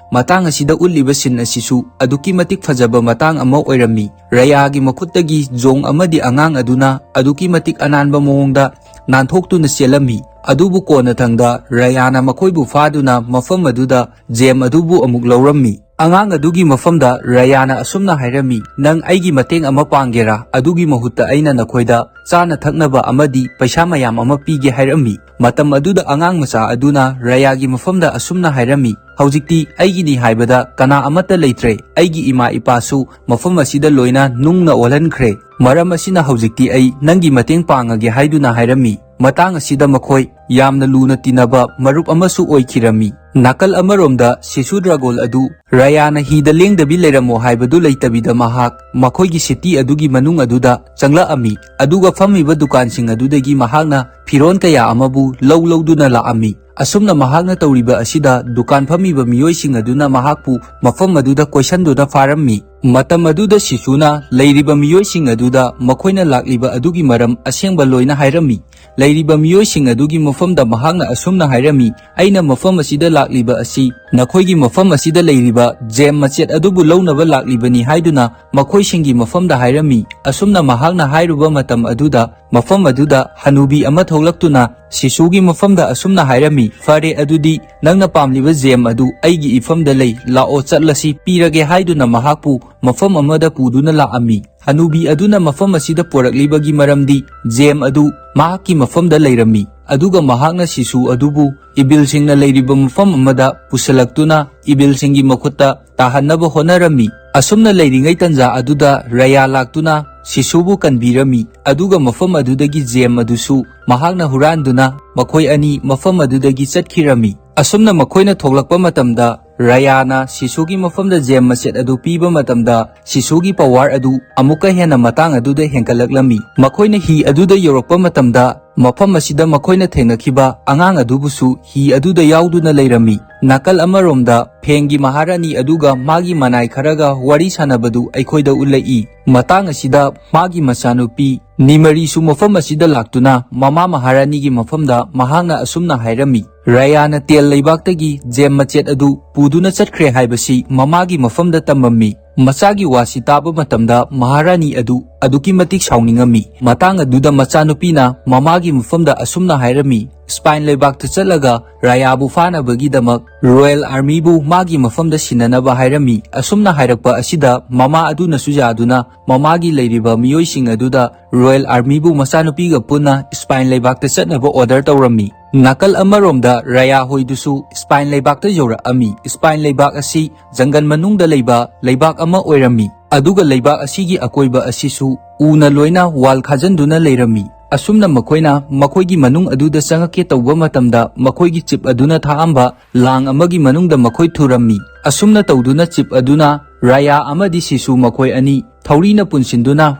ꯃꯇꯥꯡ ꯑꯁꯤꯗ ꯎꯠꯂꯤꯕ ꯁꯤꯟ ꯑꯁꯤꯁꯨ ꯑꯗꯨꯛꯀꯤ ꯃꯇꯤꯛ ꯐꯖꯕ ꯃꯇꯥꯡ ꯑꯃ ꯑꯣꯏꯔꯝꯃꯤ꯫ ꯔꯌꯥꯒꯤ ꯃꯈꯨꯠꯇꯒꯤ ꯖꯣꯡ ꯑꯃꯗꯤ ꯑꯉꯥꯡ ꯑꯗꯨꯅ ꯑꯗꯨꯛꯀꯤ ꯃꯇꯤꯛ ꯑꯅꯥꯟꯕ ꯃꯑꯣꯡꯗ ꯅꯥꯟꯊꯣꯛꯇꯨꯅ ꯆꯦꯜꯂꯝꯃꯤ꯫ ꯑꯗꯨꯕꯨ ꯀꯣꯟꯅꯊꯪꯗ ꯔꯌꯥꯅ ꯃꯈꯣꯏꯕꯨ ꯐꯥꯗꯨꯅ ꯃꯐꯝ ꯑꯗꯨꯗ ꯖꯦꯝ ꯑꯗꯨꯕꯨ ꯑꯃꯨꯛ ꯂꯧꯔꯝꯃꯤ꯫ ꯑꯉꯥꯡ ꯑꯗꯨꯒꯤ ꯃꯐꯝꯗ ꯔꯌꯥꯅ ꯑꯁꯨꯝꯅ ꯍꯥꯏꯔꯝꯃꯤ, "ꯅꯪ ꯑꯩꯒꯤ ꯃꯇꯦꯡ ꯑꯃ ꯄꯥꯡꯒꯦꯔꯥ? ꯑꯗꯨꯒꯤ ꯃꯍꯨꯠꯇ ꯑꯩꯅ ꯅꯈꯣꯏꯗ ꯆꯥꯅ ꯊꯛꯅꯕ ꯑꯃꯗꯤ ꯄꯩꯁꯥ ꯃꯌꯥꯝ ꯑꯃ ꯄꯤꯒꯦ" ꯍꯥꯏꯔꯝꯃꯤ꯫ ꯃꯇꯝ ꯑꯗꯨꯗ ꯑꯉꯥꯡ ꯃꯆꯥ ꯑꯗꯨꯅ ꯔꯌꯥꯒꯤ ꯃꯐꯝꯗ ꯑꯁꯨꯝꯅ ꯍꯥꯏꯔꯝꯃꯤ, "ꯍꯧꯖꯤꯛꯇꯤ ꯑꯩꯒꯤꯅꯤ ꯍꯥꯏꯕꯗ ꯀꯅꯥ ꯑꯃꯠꯇ ꯂꯩꯇ꯭ꯔꯦ꯫ ꯑꯩꯒꯤ ꯏꯃꯥ ꯏꯄꯥꯁꯨ ꯃꯐꯝ ꯑꯁꯤꯗ ꯂꯣꯏꯅ ꯅꯨꯡꯅ ꯑꯣꯜꯍꯟꯈ꯭ꯔꯦ꯫ ꯃꯔꯝ ꯑꯁꯤꯅ ꯍꯧꯖꯤꯛꯇꯤ ꯑꯩ ꯅꯪꯒꯤ ꯃꯇꯦꯡ ꯄꯥꯡꯉꯒꯦ" ꯍꯥꯏꯗꯨꯅ ꯍꯥꯏꯔꯝꯃꯤ꯫ ꯃꯇꯥꯡ ꯑꯁꯤꯗ ꯃꯈꯣꯏ ꯌꯥꯝꯅ ꯂꯨꯅ ꯇꯤꯟꯅꯕ ꯃꯔꯨꯞ ꯑꯃꯁꯨ ꯑꯣꯏꯈꯤꯔꯝꯃꯤ꯫ ꯅꯥꯀꯜ ꯑꯃꯔꯣꯝꯗ ꯁꯤꯁꯨ ꯗ꯭ꯔꯥꯒꯣꯟ ꯑꯗꯨ ꯔꯌꯥꯅ ꯍꯤꯗ ꯂꯦꯡꯗꯕꯤ ꯂꯩꯔꯝꯃꯣ ꯍꯥꯏꯕꯗꯨ ꯂꯩꯇꯕꯤꯗ ꯃꯍꯥꯛ ꯃꯈꯣꯏꯒꯤ ꯁꯤꯇꯤ ꯑꯗꯨꯒꯤ ꯃꯅꯨꯡ ꯑꯗꯨꯗ ꯆꯪꯂꯛꯑꯝꯃꯤ꯫ ꯑꯗꯨꯒ ꯐꯝꯃꯤꯕ ꯗꯨꯀꯥꯟꯁꯤꯡ ꯑꯗꯨꯗꯒꯤ ꯃꯍꯥꯛꯅ ꯐꯤꯔꯣꯟ ꯀꯌꯥ ꯑꯃꯕꯨ ꯂꯧ ꯂꯧꯗꯨꯅ ꯂꯥꯛꯑꯝꯃꯤ꯫ ꯑꯁꯨꯝꯅ ꯃꯍꯥꯛꯅ ꯇꯧꯔꯤꯕ ꯑꯁꯤꯗ ꯗꯨꯀꯥꯟ ꯐꯝꯃꯤꯕ ꯃꯤꯑꯣꯏꯁꯤꯡ ꯑꯗꯨꯅ ꯃꯍꯥꯛꯄꯨ ꯃꯐꯝ ꯑꯗꯨꯗ ꯀꯣꯏꯁꯟꯗꯨꯅ ꯐꯥꯔꯝꯃꯤ꯫ ꯃꯇꯝ ꯑꯗꯨꯗ ꯁꯤꯁꯨꯅ ꯂꯩꯔꯤꯕ ꯃꯤꯑꯣꯏꯁꯤꯡ ꯑꯗꯨꯗ ꯃꯈꯣꯏꯅ ꯂꯥꯛꯂꯤꯕ ꯑꯗꯨꯒꯤ ꯃꯔꯝ ꯑꯁꯦꯡꯕ ꯂꯣꯏꯅ ꯍꯥꯏꯔꯝꯃꯤ꯫ ꯂꯩꯔꯤꯕ ꯃꯤꯑꯣꯏꯁꯤꯡ ꯑꯗꯨꯒꯤ ꯃꯐꯝꯗ ꯃꯍꯥꯛꯅ ꯑꯁꯨꯝꯅ ꯍꯥꯏꯔꯝꯃꯤ, "ꯑꯩꯅ ꯃꯐꯝ ꯑꯁꯤꯗ ꯂꯥꯛꯂꯤꯕ ꯑꯁꯤ ꯅꯈꯣꯏꯒꯤ ꯃꯐꯝ ꯑꯁꯤꯗ ꯂꯩꯔꯤꯕ ꯖꯦꯝ ꯃꯆꯦꯠ ꯑꯗꯨꯕꯨ ꯂꯧꯅꯕ ꯂꯥꯛꯂꯤꯕꯅꯤ" ꯍꯥꯏꯗꯨꯅ ꯃꯈꯣꯏꯁꯤꯡꯒꯤ ꯃꯐꯝꯗ ꯍꯥꯏꯔꯝꯃꯤ꯫ ꯑꯁꯨꯝꯅ ꯃꯍꯥꯛꯅ ꯍꯥꯏꯔꯨꯕ ꯃꯇꯝ ꯑꯗꯨꯗ ꯃꯐꯝ ꯑꯗꯨꯗ ꯍꯅꯨꯕꯤ ꯑꯃ ꯊꯣꯛꯂꯛꯇꯨꯅ ꯁꯤꯁꯨꯒꯤ ꯃꯐꯝꯗ ꯑꯁꯨꯝꯅ ꯍꯥꯏꯔꯝꯃꯤ, "ꯐꯔꯦ, ꯑꯗꯨꯗꯤ ꯅꯪꯅ ꯄꯥꯝꯂꯤꯕ ꯖꯦꯝ ꯑꯗꯨ ꯑꯩꯒꯤ ꯏꯐꯝꯗ ꯂꯩ, ꯂꯥꯛꯑꯣ ꯆꯠꯂꯁꯤ, ꯄꯤꯔꯒꯦ" ꯍꯥꯏꯗꯨꯅ ꯃꯍꯥꯛꯄꯨ ꯃꯐꯝ ꯑꯃꯗ ꯄꯨꯗꯨꯅ ꯂꯥꯛꯑꯝꯃꯤ꯫ ꯍꯅꯨꯕꯤ ꯑꯗꯨꯅ ꯃꯐꯝ ꯑꯁꯤꯗ ꯄꯣꯔꯛꯂꯤꯕꯒꯤ ꯃꯔꯝꯗꯤ ꯖꯦꯝ ꯑꯗꯨ ꯃꯍꯥꯛꯀꯤ ꯃꯐꯝꯗ ꯂꯩꯔꯝꯃꯤ, ꯑꯗꯨꯒ ꯃꯍꯥꯛꯅ ꯁꯤꯁꯨ ꯑꯗꯨꯕꯨ ꯏꯕꯤꯜꯁꯤꯡꯅ ꯂꯩꯔꯤꯕ ꯃꯐꯝ ꯑꯃꯗ ꯄꯨꯁꯤꯜꯂꯛꯇꯨꯅ ꯏꯕꯤꯜꯁꯤꯡꯒꯤ ꯃꯈꯨꯠꯇ ꯇꯥꯍꯟꯅꯕ ꯍꯣꯠꯅꯔꯝꯃꯤ꯫ ꯑꯁꯨꯝꯅ ꯂꯩꯔꯤꯉꯩ ꯇꯟꯖꯥ ꯑꯗꯨꯗ ꯔꯌꯥ ꯂꯥꯛꯇꯨꯅ ꯁꯤꯁꯨꯕꯨ ꯀꯟꯕꯤꯔꯝꯃꯤ, ꯑꯗꯨꯒ ꯃꯐꯝ ꯑꯗꯨꯗꯒꯤ ꯖꯦꯝ ꯑꯗꯨꯁꯨ ꯃꯍꯥꯛꯅ ꯍꯨꯔꯥꯟꯗꯨꯅ ꯃꯈꯣꯏ ꯑꯅꯤ ꯃꯐꯝ ꯑꯗꯨꯗꯒꯤ ꯆꯠꯈꯤꯔꯝꯃꯤ꯫ ꯑꯁꯨꯝꯅ ꯃꯈꯣꯏꯅ ꯊꯣꯛꯂꯛꯄ ꯃꯇꯝꯗ ꯔꯌꯥꯅ ꯁꯤꯁꯨꯒꯤ ꯃꯐꯝꯗ ꯖꯦꯝ ꯃꯆꯦꯠ ꯑꯗꯨ ꯄꯤꯕ ꯃꯇꯝꯗ ꯁꯤꯁꯨꯒꯤ ꯄꯋꯥꯔ ꯑꯗꯨ ꯑꯃꯨꯛꯀ ꯍꯦꯟꯅ ꯃꯇꯥꯡ ꯑꯗꯨꯗ ꯍꯦꯟꯒꯠꯂꯛꯂꯝꯃꯤ꯫ ꯃꯈꯣꯏꯅ ꯍꯤ ꯑꯗꯨꯗ ꯌꯧꯔꯛꯄ ꯃꯇꯝꯗ ꯃꯐꯝ ꯑꯁꯤꯗ ꯃꯈꯣꯏꯅ ꯊꯦꯡꯅꯈꯤꯕ ꯑꯉꯥꯡ ꯑꯗꯨꯕꯨꯁꯨ ꯍꯤ ꯑꯗꯨꯗ ꯌꯥꯎꯗꯨꯅ ꯂꯩꯔꯝꯃꯤ꯫ ꯅꯥꯀꯜ ꯑꯃꯔꯣꯝꯗ ꯐꯦꯡꯒꯤ ꯃꯍꯥꯔꯥꯅꯤ ꯑꯗꯨꯒ ꯃꯥꯒꯤ ꯃꯅꯥꯏ ꯈꯔꯒ ꯋꯥꯔꯤ ꯁꯥꯟꯅꯕꯗꯨ ꯑꯩꯈꯣꯏꯗ ꯎꯠꯂꯛꯏ꯫ ꯃꯇꯥꯡ ꯑꯁꯤꯗ ꯃꯥꯒꯤ ꯃꯆꯥꯅꯨꯄꯤ ꯅꯤꯃꯔꯤꯁꯨ ꯃꯐꯝ ꯑꯁꯤꯗ ꯂꯥꯛꯇꯨꯅ ꯃꯃꯥ ꯃꯍꯥꯔꯥꯅꯤꯒꯤ ꯃꯐꯝꯗ ꯃꯍꯥꯛꯅ ꯑꯁꯨꯝꯅ ꯍꯥꯏꯔꯝꯃꯤ, "ꯔꯌꯥꯅ ꯇꯦꯜ ꯂꯩꯕꯥꯛꯇꯒꯤ ꯖꯦꯝ ꯃꯆꯦꯠ ꯑꯗꯨ ꯄꯨꯗꯨꯅ ꯆꯠꯈ꯭ꯔꯦ ꯍꯥꯏꯕꯁꯤ ꯃꯃꯥꯒꯤ ꯃꯐꯝꯗ ꯇꯝꯃꯝꯃꯤ꯫" ꯃꯆꯥꯒꯤ ꯋꯥꯁꯤ ꯇꯥꯕ ꯃꯇꯝꯗ ꯃꯍꯥꯔꯥꯅꯤ ꯑꯗꯨ ꯑꯗꯨꯛꯀꯤ ꯃꯇꯤꯛ ꯁꯥꯎꯅꯤꯡꯉꯝꯃꯤ꯫ ꯃꯇꯥꯡ ꯑꯗꯨꯗ ꯃꯆꯥꯅꯨꯄꯤꯅ ꯃꯃꯥꯒꯤ ꯃꯐꯝꯗ ꯑꯁꯨꯝꯅ ꯍꯥꯏꯔꯝꯃꯤ, "ꯁ꯭ꯄꯥꯏꯟ ꯂꯩꯕꯥꯛꯇ ꯆꯠꯂꯒ ꯔꯌꯥꯕꯨ ꯐꯥꯅꯕꯒꯤꯗꯃꯛ ꯔꯣꯌꯦꯜ ꯑꯥꯔꯃꯤꯕꯨ ꯃꯥꯒꯤ ꯃꯐꯝꯗ ꯁꯤꯟꯅꯅꯕ ꯍꯥꯏꯔꯝꯃꯤ꯫" ꯑꯁꯨꯝꯅ ꯍꯥꯏꯔꯛꯄ ꯑꯁꯤꯗ ꯃꯃꯥ ꯑꯗꯨꯅꯁꯨ ꯌꯥꯗꯨꯅ ꯃꯃꯥꯒꯤ ꯂꯩꯔꯤꯕ ꯃꯤꯑꯣꯏꯁꯤꯡ ꯑꯗꯨꯗ ꯔꯣꯌꯦꯜ ꯑꯥꯔꯃꯤꯕꯨ ꯃꯆꯥꯅꯨꯄꯤꯒ ꯄꯨꯟꯅ ꯁ꯭ꯄꯥꯏꯟ ꯂꯩꯕꯥꯛꯇ ꯆꯠꯅꯕ ꯑꯣꯔꯗꯔ ꯇꯧꯔꯝꯃꯤ꯫ ꯅꯥꯀꯜ ꯑꯃꯔꯣꯝꯗ ꯔꯌꯥ ꯍꯣꯏꯗꯨꯁꯨ ꯁ꯭ꯄꯥꯏꯟ ꯂꯩꯕꯥꯛꯇ ꯌꯧꯔꯛꯑꯝꯃꯤ꯫ ꯁ꯭ꯄꯥꯏꯟ ꯂꯩꯕꯥꯛ ꯑꯁꯤ ꯖꯪꯒꯜ ꯃꯅꯨꯡꯗ ꯂꯩꯕ ꯂꯩꯕꯥꯛ ꯑꯃ ꯑꯣꯏꯔꯝꯃꯤ, ꯑꯗꯨꯒ ꯂꯩꯕꯥꯛ ꯑꯁꯤꯒꯤ ꯑꯀꯣꯏꯕ ꯑꯁꯤꯁꯨ ꯎꯅ ꯂꯣꯏꯅ ꯋꯥꯜ ꯈꯥꯖꯤꯟꯗꯨꯅ ꯂꯩꯔꯝꯃꯤ꯫ ꯑꯁꯨꯝꯅ ꯃꯈꯣꯏꯅ ꯃꯈꯣꯏꯒꯤ ꯃꯅꯨꯡ ꯑꯗꯨꯗ ꯆꯪꯉꯛꯀꯦ ꯇꯧꯕ ꯃꯇꯝꯗ ꯃꯈꯣꯏꯒꯤ ꯆꯤꯞ ꯑꯗꯨꯅ ꯊꯥꯛꯑꯝꯕ ꯂꯥꯡ ꯑꯃꯒꯤ ꯃꯅꯨꯡꯗ ꯃꯈꯣꯏ ꯊꯨꯔꯝꯃꯤ꯫ ꯑꯁꯨꯝꯅ ꯇꯧꯗꯨꯅ ꯆꯤꯞ ꯑꯗꯨꯅ ꯔꯌꯥ ꯑꯃꯗꯤ ꯁꯤꯁꯨ ꯃꯈꯣꯏ ꯑꯅꯤ ꯊꯧꯔꯤꯅ ꯄꯨꯟꯁꯤꯟꯗꯨꯅ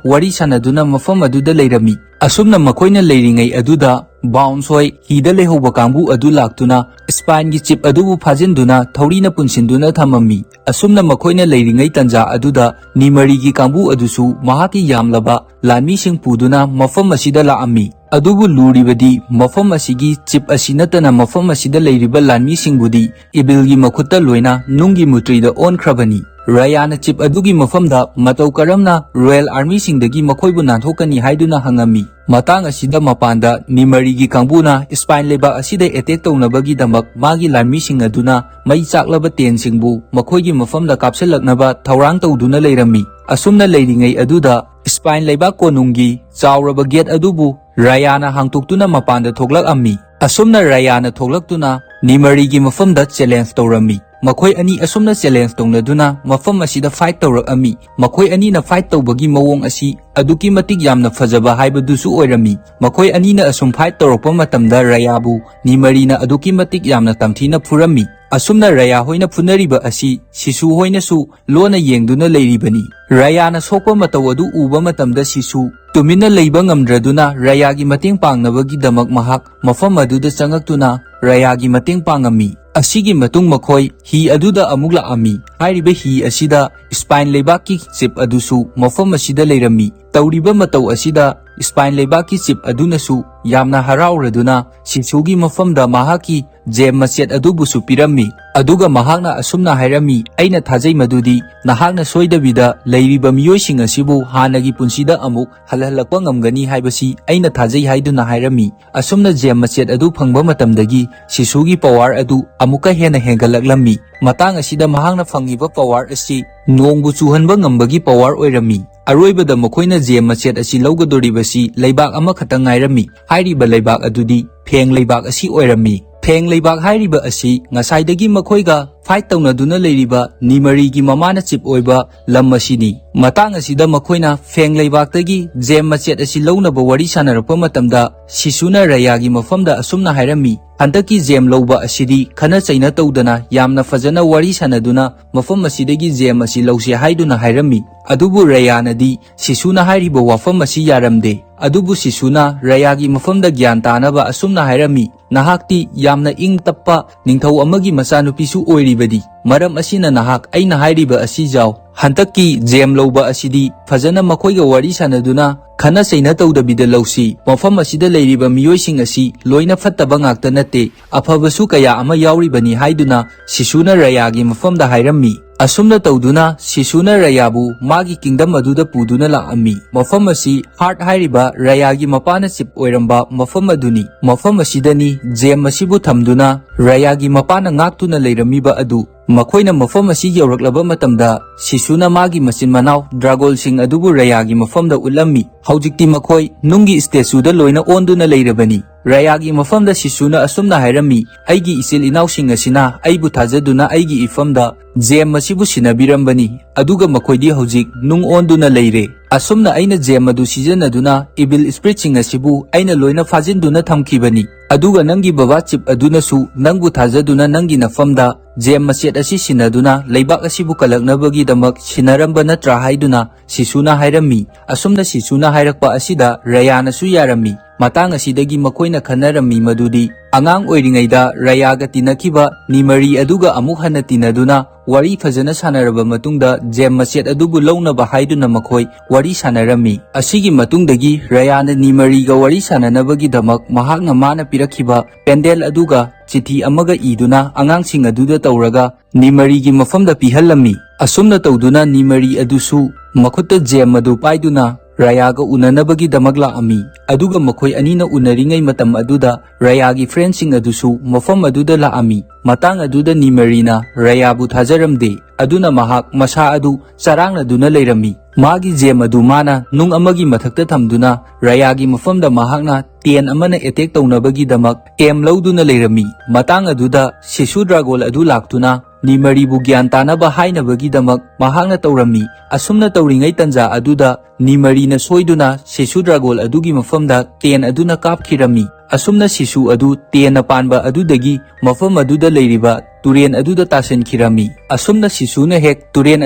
ꯋꯥꯔꯤ ꯁꯥꯟꯅꯗꯨꯅ ꯃꯐꯝ ꯑꯗꯨꯗ ꯂꯩꯔꯝꯃꯤ꯫ ꯑꯁꯨꯝꯅ ꯃꯈꯣꯏꯅ ꯂꯩꯔꯤꯉꯩ ꯑꯗꯨꯗ ꯕꯥꯎꯟꯁ ꯍꯣꯏ ꯍꯤꯗ ꯂꯩꯍꯧꯕ ꯀꯥꯡꯕꯨ ꯑꯗꯨ ꯂꯥꯛꯇꯨꯅ ꯁ꯭ꯄꯥꯏꯟꯒꯤ ꯆꯤꯞ ꯑꯗꯨꯕꯨ ꯐꯥꯖꯤꯟꯗꯨꯅ ꯊꯧꯔꯤꯅ ꯄꯨꯟꯁꯤꯟꯗꯨꯅ ꯊꯝꯃꯝꯃꯤ꯫ ꯑꯁꯨꯝꯅ ꯃꯈꯣꯏꯅ ꯂꯩꯔꯤꯉꯩ ꯇꯟꯖꯥ ꯑꯗꯨꯗ ꯅꯤꯃꯔꯤꯒꯤ ꯀꯥꯡꯕꯨ ꯑꯗꯨꯁꯨ ꯃꯍꯥꯛꯀꯤ ꯌꯥꯝꯂꯕ ꯂꯥꯟꯃꯤꯁꯤꯡ ꯄꯨꯗꯨꯅ ꯃꯐꯝ ꯑꯁꯤꯗ ꯂꯥꯛꯑꯝꯃꯤ꯫ ꯑꯗꯨꯕꯨ ꯂꯨꯔꯤꯕꯗꯤ ꯃꯐꯝ ꯑꯁꯤꯒꯤ ꯆꯤꯞ ꯑꯁꯤ ꯅꯠꯇꯅ ꯃꯐꯝ ꯑꯁꯤꯗ ꯂꯩꯔꯤꯕ ꯂꯥꯟꯃꯤꯁꯤꯡꯕꯨꯗꯤ ꯏꯕꯤꯜꯒꯤ ꯃꯈꯨꯠꯇ ꯂꯣꯏꯅ ꯅꯨꯡꯒꯤ ꯃꯨꯇ꯭ꯔꯤꯗ ꯑꯣꯟꯈ꯭ꯔꯕꯅꯤ꯫ ꯔꯌꯥꯅ ꯆꯤꯞ ꯑꯗꯨꯒꯤ ꯃꯐꯝꯗ ꯃꯇꯧ ꯀꯔꯝꯅ ꯔꯣꯌꯦꯜ ꯑꯥꯔꯃꯤꯁꯤꯡꯗꯒꯤ ꯃꯈꯣꯏꯕꯨ ꯅꯥꯟꯊꯣꯛꯀꯅꯤ ꯍꯥꯏꯗꯨꯅ ꯍꯪꯉꯝꯃꯤ꯫ ꯃꯇꯥꯡ ꯑꯁꯤꯗ ꯃꯄꯥꯟꯗ ꯅꯤꯃꯔꯤꯒꯤ ꯀꯥꯡꯕꯨꯅ ꯁ꯭ꯄꯥꯏꯟ ꯂꯩꯕꯥꯛ ꯑꯁꯤꯗ ꯑꯦꯇꯦꯛ ꯇꯧꯅꯕꯒꯤꯗꯃꯛ ꯃꯥꯒꯤ ꯂꯥꯟꯃꯤꯁꯤꯡ ꯑꯗꯨꯅ ꯃꯩ ꯆꯥꯛꯂꯕ ꯇꯦꯟꯁꯤꯡꯕꯨ ꯃꯈꯣꯏꯒꯤ ꯃꯐꯝꯗ ꯀꯥꯞꯁꯤꯜꯂꯛꯅꯕ ꯊꯧꯔꯥꯡ ꯇꯧꯗꯨꯅ ꯂꯩꯔꯝꯃꯤ꯫ ꯑꯁꯨꯝꯅ ꯂꯩꯔꯤꯉꯩ ꯑꯗꯨꯗ ꯁ꯭ꯄꯥꯏꯟ ꯂꯩꯕꯥꯛ ꯀꯣꯅꯨꯡꯒꯤ ꯆꯥꯎꯔꯕ ꯒꯦꯠ ꯑꯗꯨꯕꯨ ꯔꯌꯥꯅ ꯍꯥꯡꯇꯣꯛꯇꯨꯅ ꯃꯄꯥꯟꯗ ꯊꯣꯛꯂꯛꯑꯝꯃꯤ꯫ ꯑꯁꯨꯝꯅ ꯔꯌꯥꯅ ꯊꯣꯛꯂꯛꯇꯨꯅ ꯅꯤꯃꯔꯤꯒꯤ ꯃꯐꯝꯗ ꯆꯦꯂꯦꯟꯖ ꯇꯧꯔꯝꯃꯤ꯫ ꯃꯈꯣꯏ ꯑꯅꯤ ꯑꯁꯨꯝꯅ ꯆꯦꯂꯦꯟꯖ ꯇꯧꯅꯗꯨꯅ ꯃꯐꯝ ꯑꯁꯤꯗ ꯐꯥꯏꯠ ꯇꯧꯔꯛꯑꯝꯃꯤ꯫ ꯃꯈꯣꯏ ꯑꯅꯤꯅ ꯐꯥꯏꯠ ꯇꯧꯕꯒꯤ ꯃꯑꯣꯡ ꯑꯁꯤ ꯑꯗꯨꯛꯀꯤ ꯃꯇꯤꯛ ꯌꯥꯝꯅ ꯐꯖꯕ ꯍꯥꯏꯕꯗꯨꯁꯨ ꯑꯣꯏꯔꯝꯃꯤ꯫ ꯃꯈꯣꯏ ꯑꯅꯤꯅ ꯑꯁꯨꯝ ꯐꯥꯏꯠ ꯇꯧꯔꯛꯄ ꯃꯇꯝꯗ ꯔꯌꯥꯕꯨ ꯅꯤꯃꯔꯤꯅ ꯑꯗꯨꯛꯀꯤ ꯃꯇꯤꯛ ꯌꯥꯝꯅ ꯇꯝꯊꯤꯅ ꯐꯨꯔꯝꯃꯤ꯫ ꯑꯁꯨꯝꯅ ꯔꯌꯥ ꯍꯣꯏꯅ ꯐꯨꯅꯔꯤꯕ ꯑꯁꯤ ꯁꯤꯁꯨ ꯍꯣꯏꯅꯁꯨ ꯂꯣꯟꯅ ꯌꯦꯡꯗꯨꯅ ꯂꯩꯔꯤꯕꯅꯤ꯫ ꯔꯌꯥꯅ ꯁꯣꯛꯄ ꯃꯇꯧ ꯑꯗꯨ ꯎꯕ ꯃꯇꯝꯗ ꯁꯤꯁꯨ ꯇꯨꯃꯤꯟꯅ ꯂꯩꯕ ꯉꯝꯗ꯭ꯔꯗꯨꯅ ꯔꯌꯥꯒꯤ ꯃꯇꯦꯡ ꯄꯥꯡꯅꯕꯒꯤꯗꯃꯛ ꯃꯍꯥꯛ ꯃꯐꯝ ꯑꯗꯨꯗ ꯆꯪꯉꯛꯇꯨꯅ ꯔꯌꯥꯒꯤ ꯃꯇꯦꯡ ꯄꯥꯡꯉꯝꯃꯤ꯫ ꯑꯁꯤꯒꯤ ꯃꯇꯨꯡ ꯃꯈꯣꯏ ꯍꯤ ꯑꯗꯨꯗ ꯑꯃꯨꯛ ꯂꯥꯛꯑꯝꯃꯤ꯫ ꯍꯥꯏꯔꯤꯕ ꯍꯤ ꯑꯁꯤꯗ ꯁ꯭ꯄꯥꯏꯟ ꯂꯩꯕꯥꯛꯀꯤ ꯆꯤꯞ ꯑꯗꯨꯁꯨ ꯃꯐꯝ ꯑꯁꯤꯗ ꯂꯩꯔꯝꯃꯤ꯫ ꯇꯧꯔꯤꯕ ꯃꯇꯧ ꯑꯁꯤꯗ ꯁ꯭ꯄꯥꯏꯟ ꯂꯩꯕꯥꯛꯀꯤ ꯆꯤꯞ ꯑꯗꯨꯅꯁꯨ ꯌꯥꯝꯅ ꯍꯔꯥꯎꯔꯗꯨꯅ ꯁꯤꯁꯨꯒꯤ ꯃꯐꯝꯗ ꯃꯍꯥꯛꯀꯤ ꯖꯦꯝ ꯃꯆꯦꯠ ꯑꯗꯨꯕꯨꯁꯨ ꯄꯤꯔꯝꯃꯤ꯫ ꯑꯗꯨꯒ ꯃꯍꯥꯛꯅ ꯑꯁꯨꯝꯅ ꯍꯥꯏꯔꯝꯃꯤ, "ꯑꯩꯅ ꯊꯥꯖꯩ ꯃꯗꯨꯗꯤ ꯅꯍꯥꯛꯅ ꯁꯣꯏꯗꯕꯤꯗ ꯂꯩꯔꯤꯕ ꯃꯤꯑꯣꯏꯁꯤꯡ ꯑꯁꯤꯕꯨ ꯍꯥꯟꯅꯒꯤ ꯄꯨꯟꯁꯤꯗ ꯑꯃꯨꯛ ꯍꯜꯍꯜꯂꯛꯄ ꯉꯝꯒꯅꯤ ꯍꯥꯏꯕꯁꯤ ꯑꯩꯅ ꯊꯥꯖꯩ" ꯍꯥꯏꯗꯨꯅ ꯍꯥꯏꯔꯝꯃꯤ꯫ ꯑꯁꯨꯝꯅ ꯖꯦꯝ ꯃꯆꯦꯠ ꯑꯗꯨ ꯐꯪꯕ ꯃꯇꯝꯗꯒꯤ ꯁꯤꯁꯨꯒꯤ ꯄꯋꯥꯔ ꯑꯗꯨ ꯑꯃꯨꯛꯀ ꯍꯦꯟꯅ ꯍꯦꯟꯒꯠꯂꯛꯂꯝꯃꯤ꯫ ꯃꯇꯥꯡ ꯑꯁꯤꯗ ꯃꯍꯥꯛꯅ ꯐꯪꯉꯤꯕ ꯄꯋꯥꯔ ꯑꯁꯤ ꯅꯣꯡꯕꯨ ꯆꯨꯍꯟꯕ ꯉꯝꯕꯒꯤ ꯄꯋꯥꯔ ꯑꯣꯏꯔꯝꯃꯤ꯫ ꯑꯔꯣꯏꯕꯗ ꯃꯈꯣꯏꯅ ꯖꯦꯝ ꯃꯆꯦꯠ ꯑꯁꯤ ꯂꯧꯒꯗꯧꯔꯤꯕꯁꯤ ꯂꯩꯕꯥꯛ ꯑꯃꯈꯛꯇ ꯉꯥꯏꯔꯝꯃꯤ꯫ ꯍꯥꯏꯔꯤꯕ ꯂꯩꯕꯥꯛ ꯑꯗꯨꯗꯤ ꯐꯦꯡ ꯂꯩꯕꯥꯛ ꯑꯁꯤ ꯑꯣꯏꯔꯝꯃꯤ꯫ ꯐꯦꯡ ꯂꯩꯕꯥꯛ ꯍꯥꯏꯔꯤꯕ ꯑꯁꯤ ꯉꯁꯥꯏꯗꯒꯤ ꯃꯈꯣꯏꯒ ꯐꯥꯏꯠ ꯇꯧꯅꯗꯨꯅ ꯂꯩꯔꯤꯕ ꯅꯤꯃꯔꯤꯒꯤ ꯃꯃꯥꯅ ꯆꯤꯞ ꯑꯣꯏꯕ ꯂꯝ ꯑꯁꯤꯅꯤ꯫ ꯃꯇꯥꯡ ꯑꯁꯤꯗ ꯃꯈꯣꯏꯅ ꯐꯦꯡ ꯂꯩꯕꯥꯛꯇꯒꯤ ꯖꯦꯝ ꯃꯆꯦꯠ ꯑꯁꯤ ꯂꯧꯅꯕ ꯋꯥꯔꯤ ꯁꯥꯟꯅꯔꯛꯄ ꯃꯇꯝꯗ ꯁꯤꯁꯨꯅ ꯔꯌꯥꯒꯤ ꯃꯐꯝꯗ ꯑꯁꯨꯝꯅ ꯍꯥꯏꯔꯝꯃꯤ, "ꯍꯟꯗꯛꯀꯤ ꯖꯦꯝ ꯂꯧꯕ ꯑꯁꯤꯗꯤ ꯈꯟꯅ ꯆꯩꯅ ꯇꯧꯗꯅ ꯌꯥꯝꯅ ꯐꯖꯅ ꯋꯥꯔꯤ ꯁꯥꯟꯅꯗꯨꯅ ꯃꯐꯝ ꯑꯁꯤꯗꯒꯤ ꯖꯦꯝ ꯑꯁꯤ ꯂꯧꯁꯤ" ꯍꯥꯏꯗꯨꯅ ꯍꯥꯏꯔꯝꯃꯤ꯫ ꯑꯗꯨꯕꯨ ꯔꯌꯥꯅꯗꯤ ꯁꯤꯁꯨꯅ ꯍꯥꯏꯔꯤꯕ ꯋꯥꯐꯝ ꯑꯁꯤ ꯌꯥꯔꯝꯗꯦ꯫ ꯑꯗꯨꯕꯨ ꯁꯤꯁꯨꯅ ꯔꯌꯥꯒꯤ ꯃꯐꯝꯗ ꯒ꯭ꯌꯥꯟ ꯇꯥꯅꯕ ꯑꯁꯨꯝꯅ ꯍꯥꯏꯔꯝꯃꯤ, "ꯅꯍꯥꯛꯇꯤ ꯌꯥꯝꯅ ꯏꯪ ꯇꯞꯄ ꯅꯤꯡꯊꯧ ꯑꯃꯒꯤ ꯃꯆꯥꯅꯨꯄꯤꯁꯨ ꯑꯣꯏꯔꯤꯕꯗꯤ, ꯃꯔꯝ ꯑꯁꯤꯅ ꯅꯍꯥꯛ ꯑꯩꯅ ꯍꯥꯏꯔꯤꯕ ꯑꯁꯤ ꯌꯥꯎ꯫ ꯍꯟꯗꯛꯀꯤ ꯖꯦꯝ ꯂꯧꯕ ꯑꯁꯤꯗꯤ ꯐꯖꯅ ꯃꯈꯣꯏꯒ ꯋꯥꯔꯤ ꯁꯥꯟꯅꯗꯨꯅ ꯈꯟꯅ ꯆꯩꯅ ꯇꯧꯗꯕꯤꯗ ꯂꯧꯁꯤ꯫ ꯃꯐꯝ ꯑꯁꯤꯗ ꯂꯩꯔꯤꯕ ꯃꯤꯑꯣꯏꯁꯤꯡ ꯑꯁꯤ ꯂꯣꯏꯅ ꯐꯠꯇꯕ ꯉꯥꯛꯇ ꯅꯠꯇꯦ, ꯑꯐꯕꯁꯨ ꯀꯌꯥ ꯑꯃ ꯌꯥꯎꯔꯤꯕꯅꯤ" ꯍꯥꯏꯗꯨꯅ ꯁꯤꯁꯨꯅ ꯔꯌꯥꯒꯤ ꯃꯐꯝꯗ ꯍꯥꯏꯔꯝꯃꯤ꯫ ꯑꯁꯨꯝꯅ ꯇꯧꯗꯨꯅ ꯁꯤꯁꯨꯅ ꯔꯌꯥꯕꯨ ꯃꯥꯒꯤ ꯀꯤꯡꯗꯝ ꯑꯗꯨꯗ ꯄꯨꯗꯨꯅ ꯂꯥꯛꯑꯝꯃꯤ꯫ ꯃꯐꯝ ꯑꯁꯤ ꯍꯥꯔꯠ ꯍꯥꯏꯔꯤꯕ ꯔꯌꯥꯒꯤ ꯃꯄꯥꯅ ꯆꯤꯞ ꯑꯣꯏꯔꯝꯕ ꯃꯐꯝ ꯑꯗꯨꯅꯤ꯫ ꯃꯐꯝ ꯑꯁꯤꯗꯅꯤ ꯖꯦꯝ ꯑꯁꯤꯕꯨ ꯊꯝꯗꯨꯅ ꯔꯌꯥꯒꯤ ꯃꯄꯥꯅ ꯉꯥꯛꯇꯨꯅ ꯂꯩꯔꯝꯃꯤꯕ ꯑꯗꯨ꯫ ꯃꯈꯣꯏꯅ ꯃꯐꯝ ꯑꯁꯤ ꯌꯧꯔꯛꯂꯕ ꯃꯇꯝꯗ, ꯁꯤꯁꯨꯅ ꯃꯥꯒꯤ ꯃꯆꯤꯟ ꯃꯅꯥꯎ ꯗ꯭ꯔꯥꯒꯣꯜꯁꯤꯡ ꯑꯗꯨꯕꯨ ꯔꯌꯥꯒꯤ ꯃꯐꯝꯗ ꯎꯠꯂꯝꯃꯤ꯫ ꯍꯧꯖꯤꯛꯇꯤ ꯃꯈꯣꯏ ꯅꯨꯡꯒꯤ ꯁ꯭ꯇꯦꯆꯨꯗ ꯂꯣꯏꯅ ꯑꯣꯟꯗꯨꯅ ꯂꯩꯔꯕꯅꯤ꯫ ꯔꯌꯥꯒꯤ ꯃꯐꯝꯗ ꯁꯤꯁꯨꯅ ꯑꯁꯨꯝꯅ ꯍꯥꯏꯔꯝꯃꯤ, "ꯑꯩꯒꯤ ꯏꯆꯤꯜ ꯏꯅꯥꯎꯁꯤꯡ ꯑꯁꯤꯅ ꯑꯩꯕꯨ ꯊꯥꯖꯗꯨꯅ ꯑꯩꯒꯤ ꯏꯐꯝꯗ ꯖꯦꯝ ꯑꯁꯤꯕꯨ ꯁꯤꯟꯅꯕꯤꯔꯝꯕꯅꯤ, ꯑꯗꯨꯒ ꯃꯈꯣꯏꯗꯤ ꯍꯧꯖꯤꯛ ꯅꯨꯡ ꯑꯣꯟꯗꯨꯅ ꯂꯩꯔꯦ꯫ ꯑꯁꯨꯝꯅ ꯑꯩꯅ ꯖꯦꯝ ꯑꯗꯨ ꯁꯤꯖꯤꯟꯅꯗꯨꯅ ꯏꯚꯤꯜ ꯁ꯭ꯄꯤꯔꯤꯠꯁꯤꯡ ꯑꯁꯤꯕꯨ ꯑꯩꯅ ꯂꯣꯏꯅ ꯐꯥꯖꯤꯟꯗꯨꯅ ꯊꯝꯈꯤꯕꯅꯤ꯫ ꯑꯗꯨꯒ ꯅꯪꯒꯤ ꯕꯕꯥ ꯆꯤꯞ ꯑꯗꯨꯅꯁꯨ ꯅꯪꯕꯨ ꯊꯥꯖꯗꯨꯅ ꯅꯪꯒꯤ ꯅꯐꯝꯗ ꯖꯦꯝ ꯃꯆꯦꯠ ꯑꯁꯤ ꯁꯤꯟꯅꯗꯨꯅ ꯂꯩꯕꯥꯛ ꯑꯁꯤꯕꯨ ꯀꯜꯂꯛꯅꯕꯒꯤꯗꯃꯛ ꯁꯤꯟꯅꯔꯝꯕ ꯅꯠꯇ꯭ꯔꯥ?" ꯍꯥꯏꯗꯨꯅ ꯁꯤꯁꯨꯅ ꯍꯥꯏꯔꯝꯃꯤ꯫ ꯑꯁꯨꯝꯅ ꯁꯤꯁꯨꯅ ꯍꯥꯏꯔꯛꯄ ꯑꯁꯤꯗ ꯔꯌꯥꯅꯁꯨ ꯌꯥꯔꯝꯃꯤ꯫ ꯃꯇꯥꯡ ꯑꯁꯤꯗꯒꯤ ꯃꯈꯣꯏꯅ ꯈꯟꯅꯔꯝꯃꯤ ꯃꯗꯨꯗꯤ ꯑꯉꯥꯡ ꯑꯣꯏꯔꯤꯉꯩꯗ ꯔꯌꯥꯒ ꯇꯤꯟꯅꯈꯤꯕ ꯅꯤꯃꯔꯤ ꯑꯗꯨꯒ ꯑꯃꯨꯛ ꯍꯟꯅ ꯇꯤꯟꯅꯗꯨꯅ ꯋꯥꯔꯤ ꯐꯖꯅ ꯁꯥꯟꯅꯔꯕ ꯃꯇꯨꯡꯗ ꯖꯦꯝ ꯃꯆꯦꯠ ꯑꯗꯨꯕꯨ ꯂꯧꯅꯕ ꯍꯥꯏꯗꯨꯅ ꯃꯈꯣꯏ ꯋꯥꯔꯤ ꯁꯥꯟꯅꯔꯝꯃꯤ꯫ ꯑꯁꯤꯒꯤ ꯃꯇꯨꯡꯗꯒꯤ ꯔꯌꯥꯅ ꯅꯤꯃꯔꯤꯒ ꯋꯥꯔꯤ ꯁꯥꯟꯅꯅꯕꯒꯤꯗꯃꯛ ꯃꯍꯥꯛꯅ ꯃꯥꯅ ꯄꯤꯔꯛꯈꯤꯕ ꯄꯦꯟꯗꯦꯜ ꯑꯗꯨꯒ ꯆꯤꯊꯤ ꯑꯃꯒ ꯏꯗꯨꯅ ꯑꯉꯥꯡꯁꯤꯡ ꯑꯗꯨꯗ ꯇꯧꯔꯒ ꯅꯤꯃꯔꯤꯒꯤ ꯃꯐꯝꯗ ꯄꯤꯍꯜꯂꯝꯃꯤ꯫ ꯑꯁꯨꯝꯅ ꯇꯧꯗꯨꯅ ꯅꯤꯃꯔꯤ ꯑꯗꯨꯁꯨ ꯃꯈꯨꯠꯇ ꯖꯦꯝ ꯑꯗꯨ ꯄꯥꯏꯗꯨꯅ ꯔꯌꯥꯒ ꯎꯅꯅꯕꯒꯤꯗꯃꯛ ꯂꯥꯛꯑꯝꯃꯤ꯫ ꯑꯗꯨꯒ ꯃꯈꯣꯏ ꯑꯅꯤꯅ ꯎꯅꯔꯤꯉꯩ ꯃꯇꯝ ꯑꯗꯨꯗ ꯔꯌꯥꯒꯤ ꯐ꯭ꯔꯦꯟꯁꯤꯡ ꯑꯗꯨꯁꯨ ꯃꯐꯝ ꯑꯗꯨꯗ ꯂꯥꯛꯑꯝꯃꯤ꯫ ꯃꯇꯥꯡ ꯑꯗꯨꯗ ꯅꯤꯃꯔꯤꯅ ꯔꯌꯥꯕꯨ ꯊꯥꯖꯔꯝꯗꯦ, ꯑꯗꯨꯅ ꯃꯍꯥꯛ ꯃꯁꯥ ꯑꯗꯨ ꯆꯔꯥꯡꯅꯗꯨꯅ ꯂꯩꯔꯝꯃꯤ꯫ ꯃꯥꯒꯤ ꯖꯦꯝ ꯑꯗꯨ ꯃꯥꯅ ꯅꯨꯡ ꯑꯃꯒꯤ ꯃꯊꯛꯇ ꯊꯝꯗꯨꯅ ꯔꯌꯥꯒꯤ ꯃꯐꯝꯗ ꯃꯍꯥꯛꯅ ꯇꯦꯟ ꯑꯃꯅ ꯑꯦꯇꯦꯛ ꯇꯧꯅꯕꯒꯤꯗꯃꯛ ꯑꯦꯝ ꯂꯧꯗꯨꯅ ꯂꯩꯔꯝꯃꯤ꯫ ꯃꯇꯥꯡ ꯑꯗꯨꯗ ꯁꯤꯁꯨ ꯗ꯭ꯔꯥꯒꯣꯜ ꯑꯗꯨ ꯂꯥꯛꯇꯨꯅ ꯅꯤꯃꯔꯤꯕꯨ ꯒ꯭ꯌꯥꯟ ꯇꯥꯅꯕ ꯍꯥꯏꯅꯕꯒꯤꯗꯃꯛ ꯃꯍꯥꯛꯅ ꯇꯧꯔꯝꯃꯤ꯫ ꯑꯁꯨꯝꯅ ꯇꯧꯔꯤꯉꯩ ꯇꯟꯖꯥ ꯑꯗꯨꯗ ꯅꯤꯃꯔꯤꯅ ꯁꯣꯏꯗꯨꯅ ꯁꯤꯁꯨ ꯗ꯭ꯔꯥꯒꯣꯜ ꯑꯗꯨꯒꯤ ꯃꯐꯝꯗ ꯇꯦꯟ ꯑꯗꯨꯅ ꯀꯥꯞꯈꯤꯔꯝꯃꯤ꯫ ꯑꯁꯨꯝꯅ ꯁꯤꯁꯨ ꯑꯗꯨ ꯇꯦꯟꯅ ꯄꯥꯟꯕ ꯑꯗꯨꯗꯒꯤ ꯃꯐꯝ ꯑꯗꯨꯗ ꯂꯩꯔꯤꯕ ꯇꯨꯔꯦꯟ ꯑꯗꯨꯗ ꯇꯥꯁꯤꯟꯈꯤꯔꯝꯃꯤ꯫ ꯑꯁꯨꯝꯅ ꯁꯤꯁꯨꯅ ꯍꯦꯛ ꯇꯨꯔꯦꯟ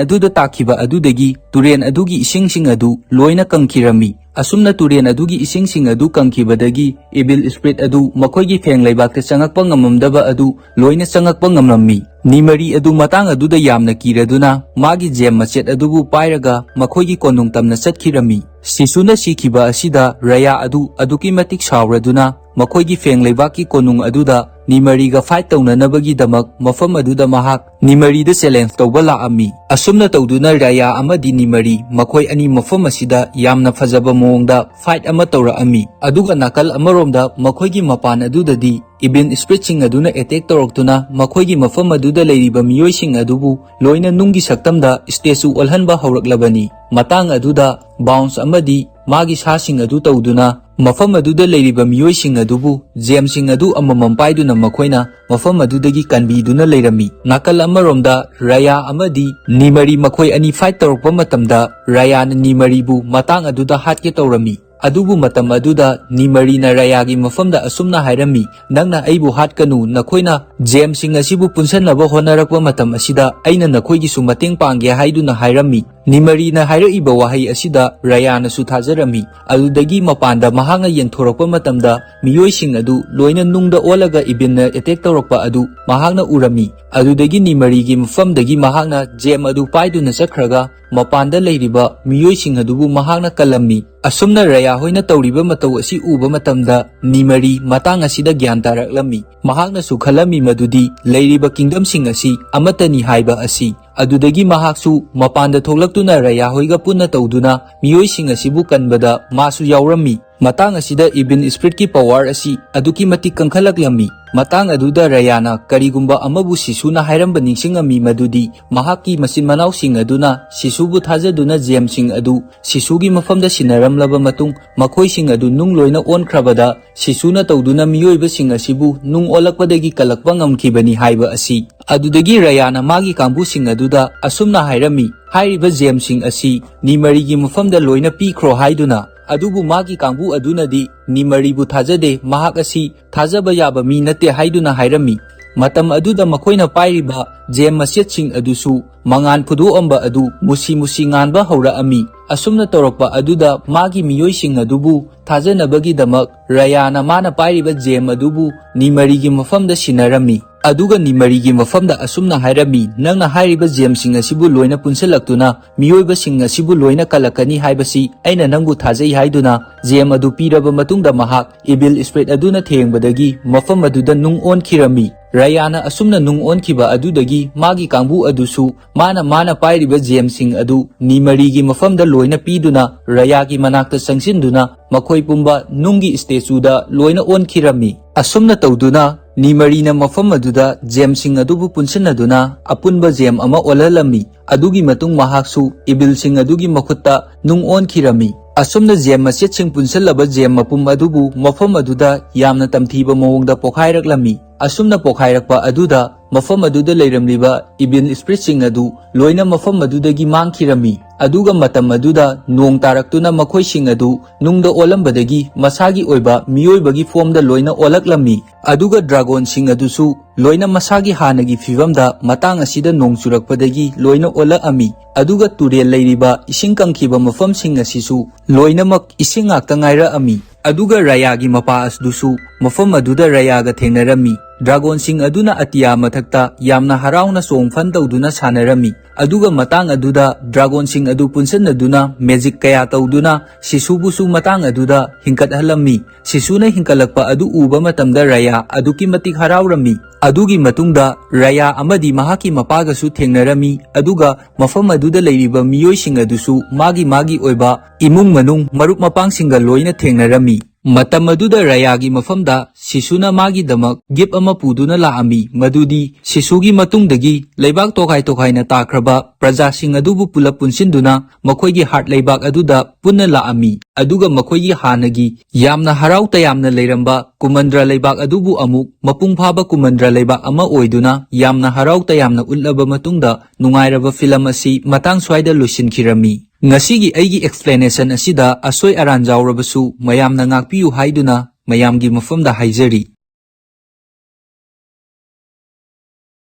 ꯑꯗꯨꯗ ꯇꯥꯈꯤꯕ ꯑꯗꯨꯗꯒꯤ ꯇꯨꯔꯦꯟ ꯑꯗꯨꯒꯤ ꯏꯁꯤꯡꯁꯤꯡ ꯑꯗꯨ ꯂꯣꯏꯅ ꯀꯪꯈꯤꯔꯝꯃꯤ꯫ ꯑꯁꯨꯝꯅ ꯇꯨꯔꯦꯟ ꯑꯗꯨꯒꯤ ꯏꯁꯤꯡꯁꯤꯡ ꯑꯗꯨ ꯀꯪꯈꯤꯕꯗꯒꯤ ꯏꯚꯤꯜ ꯁ꯭ꯄꯤꯔꯤꯠ ꯑꯗꯨ ꯃꯈꯣꯏꯒꯤ ꯐꯦꯡ ꯂꯩꯕꯥꯛꯇ ꯆꯪꯉꯛꯄ ꯉꯝꯃꯝꯗꯕ ꯑꯗꯨ ꯂꯣꯏꯅ ꯆꯪꯉꯛꯄ ꯉꯝꯂꯝꯃꯤ꯫ ꯅꯤꯃꯔꯤ ꯑꯗꯨ ꯃꯇꯥꯡ ꯑꯗꯨꯗ ꯌꯥꯝꯅ ꯀꯤꯔꯗꯨꯅ ꯃꯥꯒꯤ ꯖꯦꯝ ꯃꯆꯦꯠ ꯑꯗꯨꯕꯨ ꯄꯥꯏꯔꯒ ꯃꯈꯣꯏꯒꯤ ꯀꯣꯅꯨꯡ ꯇꯝꯅ ꯆꯠꯈꯤꯔꯝꯃꯤ꯫ ꯁꯤꯁꯨꯅ ꯁꯤꯈꯤꯕ ꯑꯁꯤꯗ ꯔꯌꯥ ꯑꯗꯨ ꯑꯗꯨꯛꯀꯤ ꯃꯇꯤꯛ ꯁꯥꯎꯔꯗꯨꯅ ꯃꯈꯣꯏꯒꯤ ꯐꯦꯡ ꯂꯩꯕꯥꯛꯀꯤ ꯀꯣꯅꯨꯡ ꯑꯗꯨꯗ ꯅꯤꯃꯔꯤꯒ ꯐꯥꯏꯠ ꯇꯧꯅꯅꯕꯒꯤꯗꯃꯛ ꯃꯐꯝ ꯑꯗꯨꯗ ꯃꯍꯥꯛ ꯅꯤꯃꯔꯤꯗ ꯆꯦꯂꯦꯟꯖ ꯇꯧꯕ ꯂꯥꯛꯑꯝꯃꯤ꯫ ꯑꯁꯨꯝꯅ ꯇꯧꯗꯨꯅ ꯔꯌꯥ ꯑꯃꯗꯤ ꯅꯤꯃꯔꯤ ꯃꯈꯣꯏ ꯑꯅꯤ ꯃꯐꯝ ꯑꯁꯤꯗ ꯌꯥꯝꯅ ꯐꯖꯕ ꯃꯑꯣꯡꯗ ꯐꯥꯏꯠ ꯑꯃ ꯇꯧꯔꯛꯑꯝꯃꯤ꯫ ꯑꯗꯨꯒ ꯅꯥꯀꯜ ꯑꯃꯔꯣꯝꯗ ꯃꯈꯣꯏꯒꯤ ꯃꯄꯥꯟ ꯑꯗꯨꯗꯗꯤ ꯏꯚꯤꯜ ꯁ꯭ꯄꯤꯔꯤꯠꯁꯤꯡ ꯑꯗꯨꯅ ꯑꯦꯇꯦꯛ ꯇꯧꯔꯛꯇꯨꯅ ꯃꯈꯣꯏꯒꯤ ꯃꯐꯝ ꯑꯗꯨꯗ ꯂꯩꯔꯤꯕ ꯃꯤꯑꯣꯏꯁꯤꯡ ꯑꯗꯨꯕꯨ ꯂꯣꯏꯅ ꯅꯨꯡꯒꯤ ꯁꯛꯇꯝꯗ ꯁ꯭ꯇꯦꯆꯨ ꯑꯣꯜꯍꯟꯕ ꯍꯧꯔꯛꯂꯕꯅꯤ꯫ ꯃꯇꯥꯡ ꯑꯗꯨꯗ ꯕꯥꯎꯟꯁ ꯑꯃꯗꯤ ꯃꯥꯒꯤ ꯁꯥꯁꯤꯡ ꯑꯗꯨ ꯇꯧꯗꯨꯅ ꯃꯐꯝ ꯑꯗꯨꯗ ꯂꯩꯔꯤꯕ ꯃꯤꯑꯣꯏꯁꯤꯡ ꯑꯗꯨꯕꯨ ꯖꯦꯝꯁꯤꯡ ꯑꯗꯨ ꯑꯃꯃꯝ ꯄꯥꯏꯗꯨꯅ ꯃꯈꯣꯏꯅ ꯃꯐꯝ ꯑꯗꯨꯗꯒꯤ ꯀꯟꯕꯤꯗꯨꯅ ꯂꯩꯔꯝꯃꯤ꯫ ꯅꯥꯀꯜ ꯑꯃꯔꯣꯝꯗ ꯔꯌꯥ ꯑꯃꯗꯤ ꯅꯤꯃꯔꯤ ꯃꯈꯣꯏ ꯑꯅꯤ ꯐꯥꯏꯠ ꯇꯧꯔꯛꯄ ꯃꯇꯝꯗ ꯔꯌꯥꯅ ꯅꯤꯃꯔꯤꯕꯨ ꯃꯇꯥꯡ ꯑꯗꯨꯗ ꯍꯥꯠꯀꯦ ꯇꯧꯔꯝꯃꯤ꯫ ꯑꯗꯨꯕꯨ ꯃꯇꯝ ꯑꯗꯨꯗ ꯅꯤꯃꯔꯤꯅ ꯔꯌꯥꯒꯤ ꯃꯐꯝꯗ ꯑꯁꯨꯝꯅ ꯍꯥꯏꯔꯝꯃꯤ, "ꯅꯪꯅ ꯑꯩꯕꯨ ꯍꯥꯠꯀꯅꯨ, ꯅꯈꯣꯏꯅ ꯖꯦꯝꯁꯤꯡ ꯑꯁꯤꯕꯨ ꯄꯨꯟꯁꯟꯅꯕ ꯍꯣꯠꯅꯔꯛꯄ ꯃꯇꯝ ꯑꯁꯤꯗ ꯑꯩꯅ ꯅꯈꯣꯏꯒꯤꯁꯨ ꯃꯇꯦꯡ ꯄꯥꯡꯒꯦ" ꯍꯥꯏꯗꯨꯅ ꯍꯥꯏꯔꯝꯃꯤ꯫ ꯅꯤꯃꯔꯤꯅ ꯍꯥꯏꯔꯛꯏꯕ ꯋꯥꯍꯩ ꯑꯁꯤꯗ ꯔꯌꯥꯅꯁꯨ ꯊꯥꯖꯔꯝꯃꯤ꯫ ꯑꯗꯨꯗꯒꯤ ꯃꯄꯥꯟꯗ ꯃꯍꯥꯛꯅ ꯌꯦꯡꯊꯣꯔꯛꯄ ꯃꯇꯝꯗ ꯃꯤꯑꯣꯏꯁꯤꯡ ꯑꯗꯨ ꯂꯣꯏꯅ ꯅꯨꯡꯗ ꯑꯣꯜꯂꯒ ꯏꯚꯤꯜꯅ ꯑꯦꯇꯦꯛ ꯇꯧꯔꯛꯄ ꯑꯗꯨ ꯃꯍꯥꯛꯅ ꯎꯔꯝꯃꯤ꯫ ꯑꯗꯨꯗꯒꯤ ꯅꯤꯃꯔꯤꯒꯤ ꯃꯐꯝꯗꯒꯤ ꯃꯍꯥꯛꯅ ꯖꯦꯝ ꯑꯗꯨ ꯄꯥꯏꯗꯨꯅ ꯆꯠꯈ꯭ꯔꯒ ꯃꯄꯥꯟꯗ ꯂꯩꯔꯤꯕ ꯃꯤꯑꯣꯏꯁꯤꯡ ꯑꯗꯨꯕꯨ ꯃꯍꯥꯛꯅ ꯀꯜꯂꯝꯃꯤ꯫ ꯑꯁꯨꯝꯅ ꯔꯌꯥ ꯍꯣꯏꯅ ꯇꯧꯔꯤꯕ ꯃꯇꯧ ꯑꯁꯤ ꯎꯕ ꯃꯇꯝꯗ ꯅꯤꯃꯔꯤ ꯃꯇꯥꯡ ꯑꯁꯤꯗ ꯒ꯭ꯌꯥꯟ ꯇꯥꯔꯛꯂꯝꯃꯤ꯫ ꯃꯍꯥꯛꯅꯁꯨ ꯈꯜꯂꯝꯃꯤ ꯃꯗꯨꯗꯤ ꯂꯩꯔꯤꯕ ꯀꯤꯡꯗꯝꯁꯤꯡ ꯑꯁꯤ ꯑꯃꯠꯇꯅꯤ ꯍꯥꯏꯕ ꯑꯁꯤ꯫ ꯑꯗꯨꯗꯒꯤ ꯃꯍꯥꯛꯁꯨ ꯃꯄꯥꯟꯗ ꯊꯣꯛꯂꯛꯇꯨꯅ ꯔꯌꯥ ꯍꯣꯏꯒ ꯄꯨꯟꯅ ꯇꯧꯗꯨꯅ ꯃꯤꯑꯣꯏꯁꯤꯡ ꯑꯁꯤꯕꯨ ꯀꯟꯕꯗ ꯃꯥꯁꯨ ꯌꯥꯎꯔꯝꯃꯤ꯫ ꯃꯇꯥꯡ ꯑꯁꯤꯗ ꯏꯚꯤꯜ ꯁ꯭ꯄꯤꯔꯤꯠꯀꯤ ꯄꯋꯥꯔ ꯑꯁꯤ ꯑꯗꯨꯛꯀꯤ ꯃꯇꯤꯛ ꯀꯟꯈꯠꯂꯛꯂꯝꯃꯤ꯫ ꯃꯇꯥꯡ ꯑꯗꯨꯗ ꯔꯌꯥꯅ ꯀꯔꯤꯒꯨꯝꯕ ꯑꯃꯕꯨ ꯁꯤꯁꯨꯅ ꯍꯥꯏꯔꯝꯕ ꯅꯤꯡꯁꯤꯡꯉꯝꯃꯤ, ꯃꯗꯨꯗꯤ ꯃꯍꯥꯛꯀꯤ ꯃꯆꯤꯟ ꯃꯅꯥꯎꯁꯤꯡ ꯑꯗꯨꯅ ꯁꯤꯁꯨꯕꯨ ꯊꯥꯖꯗꯨꯅ ꯖꯦꯝꯁꯤꯡ ꯑꯗꯨ ꯁꯤꯁꯨꯒꯤ ꯃꯐꯝꯗ ꯁꯤꯟꯅꯔꯝꯂꯕ ꯃꯇꯨꯡ ꯃꯈꯣꯏꯁꯤꯡ ꯑꯗꯨ ꯅꯨꯡ ꯂꯣꯏꯅ ꯑꯣꯟꯈ꯭ꯔꯕꯗ ꯁꯤꯁꯨꯅ ꯇꯧꯗꯨꯅ ꯃꯤꯑꯣꯏꯕꯁꯤꯡ ꯑꯁꯤꯕꯨ ꯅꯨꯡ ꯑꯣꯜꯂꯛꯄꯗꯒꯤ ꯀꯜꯂꯛꯄ ꯉꯝꯈꯤꯕꯅꯤ ꯍꯥꯏꯕ ꯑꯁꯤ꯫ ꯑꯗꯨꯗꯒꯤ ꯔꯌꯥꯅ ꯃꯥꯒꯤ ꯀꯥꯡꯕꯨꯁꯤꯡ ꯑꯗꯨꯗ ꯑꯁꯨꯝꯅ ꯍꯥꯏꯔꯝꯃꯤ, "ꯍꯥꯏꯔꯤꯕ ꯖꯦꯝꯁꯤꯡ ꯑꯁꯤ ꯅꯤꯃꯔꯤꯒꯤ ꯃꯐꯝꯗ ꯂꯣꯏꯅ ꯄꯤꯈ꯭ꯔꯣ" ꯍꯥꯏꯗꯨꯅ꯫ ꯑꯗꯨꯕꯨ ꯃꯥꯒꯤ ꯀꯥꯡꯕꯨ ꯑꯗꯨꯅꯗꯤ ꯅꯤꯃꯔꯤꯕꯨ ꯊꯥꯖꯗꯦ, ꯃꯍꯥꯛ ꯑꯁꯤ ꯊꯥꯖꯕ ꯌꯥꯕ ꯃꯤ ꯅꯠꯇꯦ ꯍꯥꯏꯗꯨꯅ ꯍꯥꯏꯔꯝꯃꯤ꯫ ꯃꯇꯝ ꯑꯗꯨꯗ ꯃꯈꯣꯏꯅ ꯄꯥꯏꯔꯤꯕ ꯖꯦꯝ ꯃꯆꯦꯠꯁꯤꯡ ꯑꯗꯨꯁꯨ ꯃꯉꯥꯟ ꯐꯨꯗꯣꯛꯑꯝꯕ ꯑꯗꯨ ꯃꯨꯁꯤ ꯃꯨꯁꯤ ꯉꯥꯟꯕ ꯍꯧꯔꯛꯑꯝꯃꯤ꯫ ꯑꯁꯨꯝꯅ ꯇꯧꯔꯛꯄ ꯑꯗꯨꯗ ꯃꯥꯒꯤ ꯃꯤꯑꯣꯏꯁꯤꯡ ꯑꯗꯨꯕꯨ ꯊꯥꯖꯅꯕꯒꯤꯗꯃꯛ ꯔꯌꯥꯅ ꯃꯥꯅ ꯄꯥꯏꯔꯤꯕ ꯖꯦꯝ ꯑꯗꯨꯕꯨ ꯅꯤꯃꯔꯤꯒꯤ ꯃꯐꯝꯗ ꯁꯤꯟꯅꯔꯝꯃꯤ꯫ ꯑꯗꯨꯒ ꯅꯤꯃꯔꯤꯒꯤ ꯃꯐꯝꯗ ꯑꯁꯨꯝꯅ ꯍꯥꯏꯔꯝꯃꯤ, "ꯅꯪꯅ ꯍꯥꯏꯔꯤꯕ ꯖꯦꯝꯁꯤꯡ ꯑꯁꯤꯕꯨ ꯂꯣꯏꯅ ꯄꯨꯟꯁꯤꯜꯂꯛꯇꯨꯅ ꯃꯤꯑꯣꯏꯕꯁꯤꯡ ꯑꯁꯤꯕꯨ ꯂꯣꯏꯅ ꯀꯜꯂꯛꯀꯅꯤ ꯍꯥꯏꯕꯁꯤ ꯑꯩꯅ ꯅꯪꯕꯨ ꯊꯥꯖꯩ" ꯍꯥꯏꯗꯨꯅ ꯖꯦꯝ ꯑꯗꯨ ꯄꯤꯔꯕ ꯃꯇꯨꯡꯗ ꯃꯍꯥꯛ ꯏꯕꯤꯜ ꯁ꯭ꯄꯤꯔꯤꯠ ꯑꯗꯨꯅ ꯊꯦꯡꯕꯗꯒꯤ ꯃꯐꯝ ꯑꯗꯨꯗ ꯅꯨꯡ ꯑꯣꯟꯈꯤꯔꯝꯃꯤ꯫ ꯔꯌꯥꯅ ꯑꯁꯨꯝꯅ ꯅꯨꯡ ꯑꯣꯟꯈꯤꯕ ꯑꯗꯨꯗꯒꯤ ꯃꯥꯒꯤ ꯀꯥꯡꯕꯨ ꯑꯗꯨꯁꯨ ꯃꯥꯅ ꯃꯥꯅ ꯄꯥꯏꯔꯤꯕ ꯖꯦꯝꯁꯤꯡ ꯑꯗꯨ ꯅꯤꯃꯔꯤꯒꯤ ꯃꯐꯝꯗ ꯂꯣꯏꯅ ꯄꯤꯗꯨꯅ ꯔꯌꯥꯒꯤ ꯃꯅꯥꯛꯇ ꯆꯪꯁꯤꯟꯗꯨꯅ ꯃꯈꯣꯏ ꯄꯨꯝꯕ ꯅꯨꯡꯒꯤ ꯁ꯭ꯇꯦꯆꯨꯗ ꯂꯣꯏꯅ ꯑꯣꯟꯈꯤꯔꯝꯃꯤ꯫ ꯑꯁꯨꯝꯅ ꯇꯧꯗꯨꯅ ꯅꯤꯃꯔꯤꯅ ꯃꯐꯝ ꯑꯗꯨꯗ ꯖꯦꯝꯁꯤꯡ ꯑꯗꯨꯕꯨ ꯄꯨꯟꯁꯤꯟꯅꯗꯨꯅ ꯑꯄꯨꯟꯕ ꯖꯦꯝ ꯑꯃ ꯑꯣꯜꯍꯜꯂꯝꯃꯤ꯫ ꯑꯗꯨꯒꯤ ꯃꯇꯨꯡ ꯃꯍꯥꯛꯁꯨ ꯏꯕꯤꯜꯁꯤꯡ ꯑꯗꯨꯒꯤ ꯃꯈꯨꯠꯇ ꯅꯨꯡ ꯑꯣꯟꯈꯤꯔꯝꯃꯤ꯫ ꯑꯁꯨꯝꯅ ꯖꯦꯝ ꯃꯆꯦꯠꯁꯤꯡ ꯄꯨꯟꯁꯤꯜꯂꯕ ꯖꯦꯝ ꯃꯄꯨꯝ ꯑꯗꯨꯕꯨ ꯃꯐꯝ ꯑꯗꯨꯗ ꯌꯥꯝꯅ ꯇꯝꯊꯤꯕ ꯃꯑꯣꯡꯗ ꯄꯣꯈꯥꯏꯔꯛꯂꯝꯃꯤ꯫ ꯑꯁꯨꯝꯅ ꯄꯣꯈꯥꯏꯔꯛꯄ ꯑꯗꯨꯗ ꯃꯐꯝ ꯑꯗꯨꯗ ꯂꯩꯔꯝꯂꯤꯕ ꯏꯕꯤꯜ ꯁ꯭ꯄꯤꯔꯤꯠꯁꯤꯡ ꯑꯗꯨ ꯂꯣꯏꯅ ꯃꯐꯝ ꯑꯗꯨꯗꯒꯤ ꯃꯥꯡꯈꯤꯔꯝꯃꯤ꯫ ꯑꯗꯨꯒ ꯃꯇꯝ ꯑꯗꯨꯗ ꯅꯣꯡ ꯇꯥꯔꯛꯇꯨꯅ ꯃꯈꯣꯏꯁꯤꯡ ꯑꯗꯨ ꯅꯨꯡꯗ ꯑꯣꯜꯂꯝꯕꯗꯒꯤ ꯃꯁꯥꯒꯤ ꯑꯣꯏꯕ ꯃꯤꯑꯣꯏꯕꯒꯤ ꯐꯣꯝꯗ ꯂꯣꯏꯅ ꯑꯣꯜꯂꯛꯂꯝꯃꯤ꯫ ꯑꯗꯨꯒ ꯗ꯭ꯔꯥꯒꯣꯟꯁꯤꯡ ꯑꯗꯨꯁꯨ ꯂꯣꯏꯅ ꯃꯁꯥꯒꯤ ꯍꯥꯟꯅꯒꯤ ꯐꯤꯕꯝꯗ ꯃꯇꯥꯡ ꯑꯁꯤꯗ ꯅꯣꯡ ꯆꯨꯔꯛꯄꯗꯒꯤ ꯂꯣꯏꯅ ꯑꯣꯜꯂꯛꯑꯝꯃꯤ꯫ ꯑꯗꯨꯒ ꯇꯨꯔꯦꯜ ꯂꯩꯔꯤꯕ ꯏꯁꯤꯡ ꯀꯪꯈꯤꯕ ꯃꯐꯝꯁꯤꯡ ꯑꯁꯤꯁꯨ ꯂꯣꯏꯅꯃꯛ ꯏꯁꯤꯡ ꯉꯥꯛꯇ ꯉꯥꯏꯔꯛꯑꯝꯃꯤ꯫ ꯑꯗꯨꯒ ꯔꯌꯥꯒꯤ ꯃꯄꯥ ꯑꯗꯨꯁꯨ ꯃꯐꯝ ꯑꯗꯨꯗ ꯔꯌꯥꯒ ꯊꯦꯡꯅꯔꯝꯃꯤ꯫ ꯗ꯭ꯔꯥꯒꯣꯟꯁꯤꯡ ꯑꯗꯨꯅ ꯑꯇꯤꯌꯥ ꯃꯊꯛꯇ ꯌꯥꯝꯅ ꯍꯔꯥꯎꯅ ꯆꯣꯡ ꯐꯟ ꯇꯧꯗꯨꯅ ꯁꯥꯟꯅꯔꯝꯃꯤ꯫ ꯑꯗꯨꯒ ꯃꯇꯥꯡ ꯑꯗꯨꯗ ꯗ꯭ꯔꯥꯒꯣꯟꯁꯤꯡ ꯑꯗꯨ ꯄꯨꯟꯁꯤꯟꯅꯗꯨꯅ ꯃꯦꯖꯤꯛ ꯀꯌꯥ ꯇꯧꯗꯨꯅ ꯁꯤꯁꯨꯕꯨꯁꯨ ꯃꯇꯥꯡ ꯑꯗꯨꯗ ꯍꯤꯡꯀꯠꯍꯜꯂꯝꯃꯤ꯫ ꯁꯤꯁꯨꯅ ꯍꯤꯡꯀꯠꯂꯛꯄ ꯑꯗꯨ ꯎꯕ ꯃꯇꯝꯗ ꯔꯌꯥ ꯑꯗꯨꯛꯀꯤ ꯃꯇꯤꯛ ꯍꯔꯥꯎꯔꯝꯃꯤ꯫ ꯑꯗꯨꯒꯤ ꯃꯇꯨꯡꯗ ꯔꯌꯥ ꯑꯃꯗꯤ ꯃꯍꯥꯛꯀꯤ ꯃꯄꯥꯒꯁꯨ ꯊꯦꯡꯅꯔꯝꯃꯤ, ꯑꯗꯨꯒ ꯃꯐꯝ ꯑꯗꯨꯗ ꯂꯩꯔꯤꯕ ꯃꯤꯑꯣꯏꯁꯤꯡ ꯑꯗꯨꯁꯨ ꯃꯥꯒꯤ ꯃꯥꯒꯤ ꯑꯣꯏꯕ ꯏꯃꯨꯡ ꯃꯅꯨꯡ, ꯃꯔꯨꯞ ꯃꯄꯥꯡꯁꯤꯡꯒ ꯂꯣꯏꯅ ꯊꯦꯡꯅꯔꯝꯃꯤ꯫ ꯃꯇꯝ ꯑꯗꯨꯗ ꯔꯌꯥꯒꯤ ꯃꯐꯝꯗ ꯁꯤꯁꯨꯅ ꯃꯥꯒꯤꯗꯃꯛ ꯒꯤꯐ ꯑꯃ ꯄꯨꯗꯨꯅ ꯂꯥꯛꯑꯝꯃꯤ, ꯃꯗꯨꯗꯤ ꯁꯤꯁꯨꯒꯤ ꯃꯇꯨꯡꯗꯒꯤ ꯂꯩꯕꯥꯛ ꯇꯣꯈꯥꯏ ꯇꯣꯈꯥꯏꯅ ꯇꯥꯈ꯭ꯔꯕ ꯄ꯭ꯔꯖꯥꯁꯤꯡ ꯑꯗꯨꯕꯨ ꯄꯨꯂꯞ ꯄꯨꯟꯁꯤꯟꯗꯨꯅ ꯃꯈꯣꯏꯒꯤ ꯍꯥꯔꯠ ꯂꯩꯕꯥꯛ ꯑꯗꯨꯗ ꯄꯨꯟꯅ ꯂꯥꯛꯑꯝꯃꯤ, ꯑꯗꯨꯒ ꯃꯈꯣꯏꯒꯤ ꯍꯥꯟꯅꯒꯤ ꯌꯥꯝꯅ ꯍꯔꯥꯎ ꯇꯌꯥꯝꯅ ꯂꯩꯔꯝꯕ ꯀꯨꯃꯟꯗ꯭ꯔ ꯂꯩꯕꯥꯛ ꯑꯗꯨꯕꯨ ꯑꯃꯨꯛ ꯃꯄꯨꯡ ꯐꯥꯕ ꯀꯨꯃꯟꯗ꯭ꯔ ꯂꯩꯕꯥꯛ ꯑꯃ ꯑꯣꯏꯗꯨꯅ ꯌꯥꯝꯅ ꯍꯔꯥꯎ ꯇꯌꯥꯝꯅ ꯎꯠꯂꯕ ꯃꯇꯨꯡꯗ ꯅꯨꯡꯉꯥꯏꯔꯕ ꯐꯤꯂꯝ ꯑꯁꯤ ꯃꯇꯥꯡ ꯁ꯭ꯋꯥꯏꯗ ꯂꯣꯏꯁꯤꯟꯈꯤꯔꯝꯃꯤ꯫ ꯉꯁꯤꯒꯤ ꯑꯩꯒꯤ explanation ꯑꯁꯤꯗ ꯑꯁꯣꯏ ꯑꯔꯥꯟ ꯌꯥꯎꯔꯕꯁꯨ ꯃꯌꯥꯝꯅ ꯉꯥꯛꯄꯤꯌꯨ ꯍꯥꯏꯗꯨꯅ ꯃꯌꯥꯝꯒꯤ ꯃꯐꯝꯗ ꯍꯥꯏꯖꯔꯤ꯫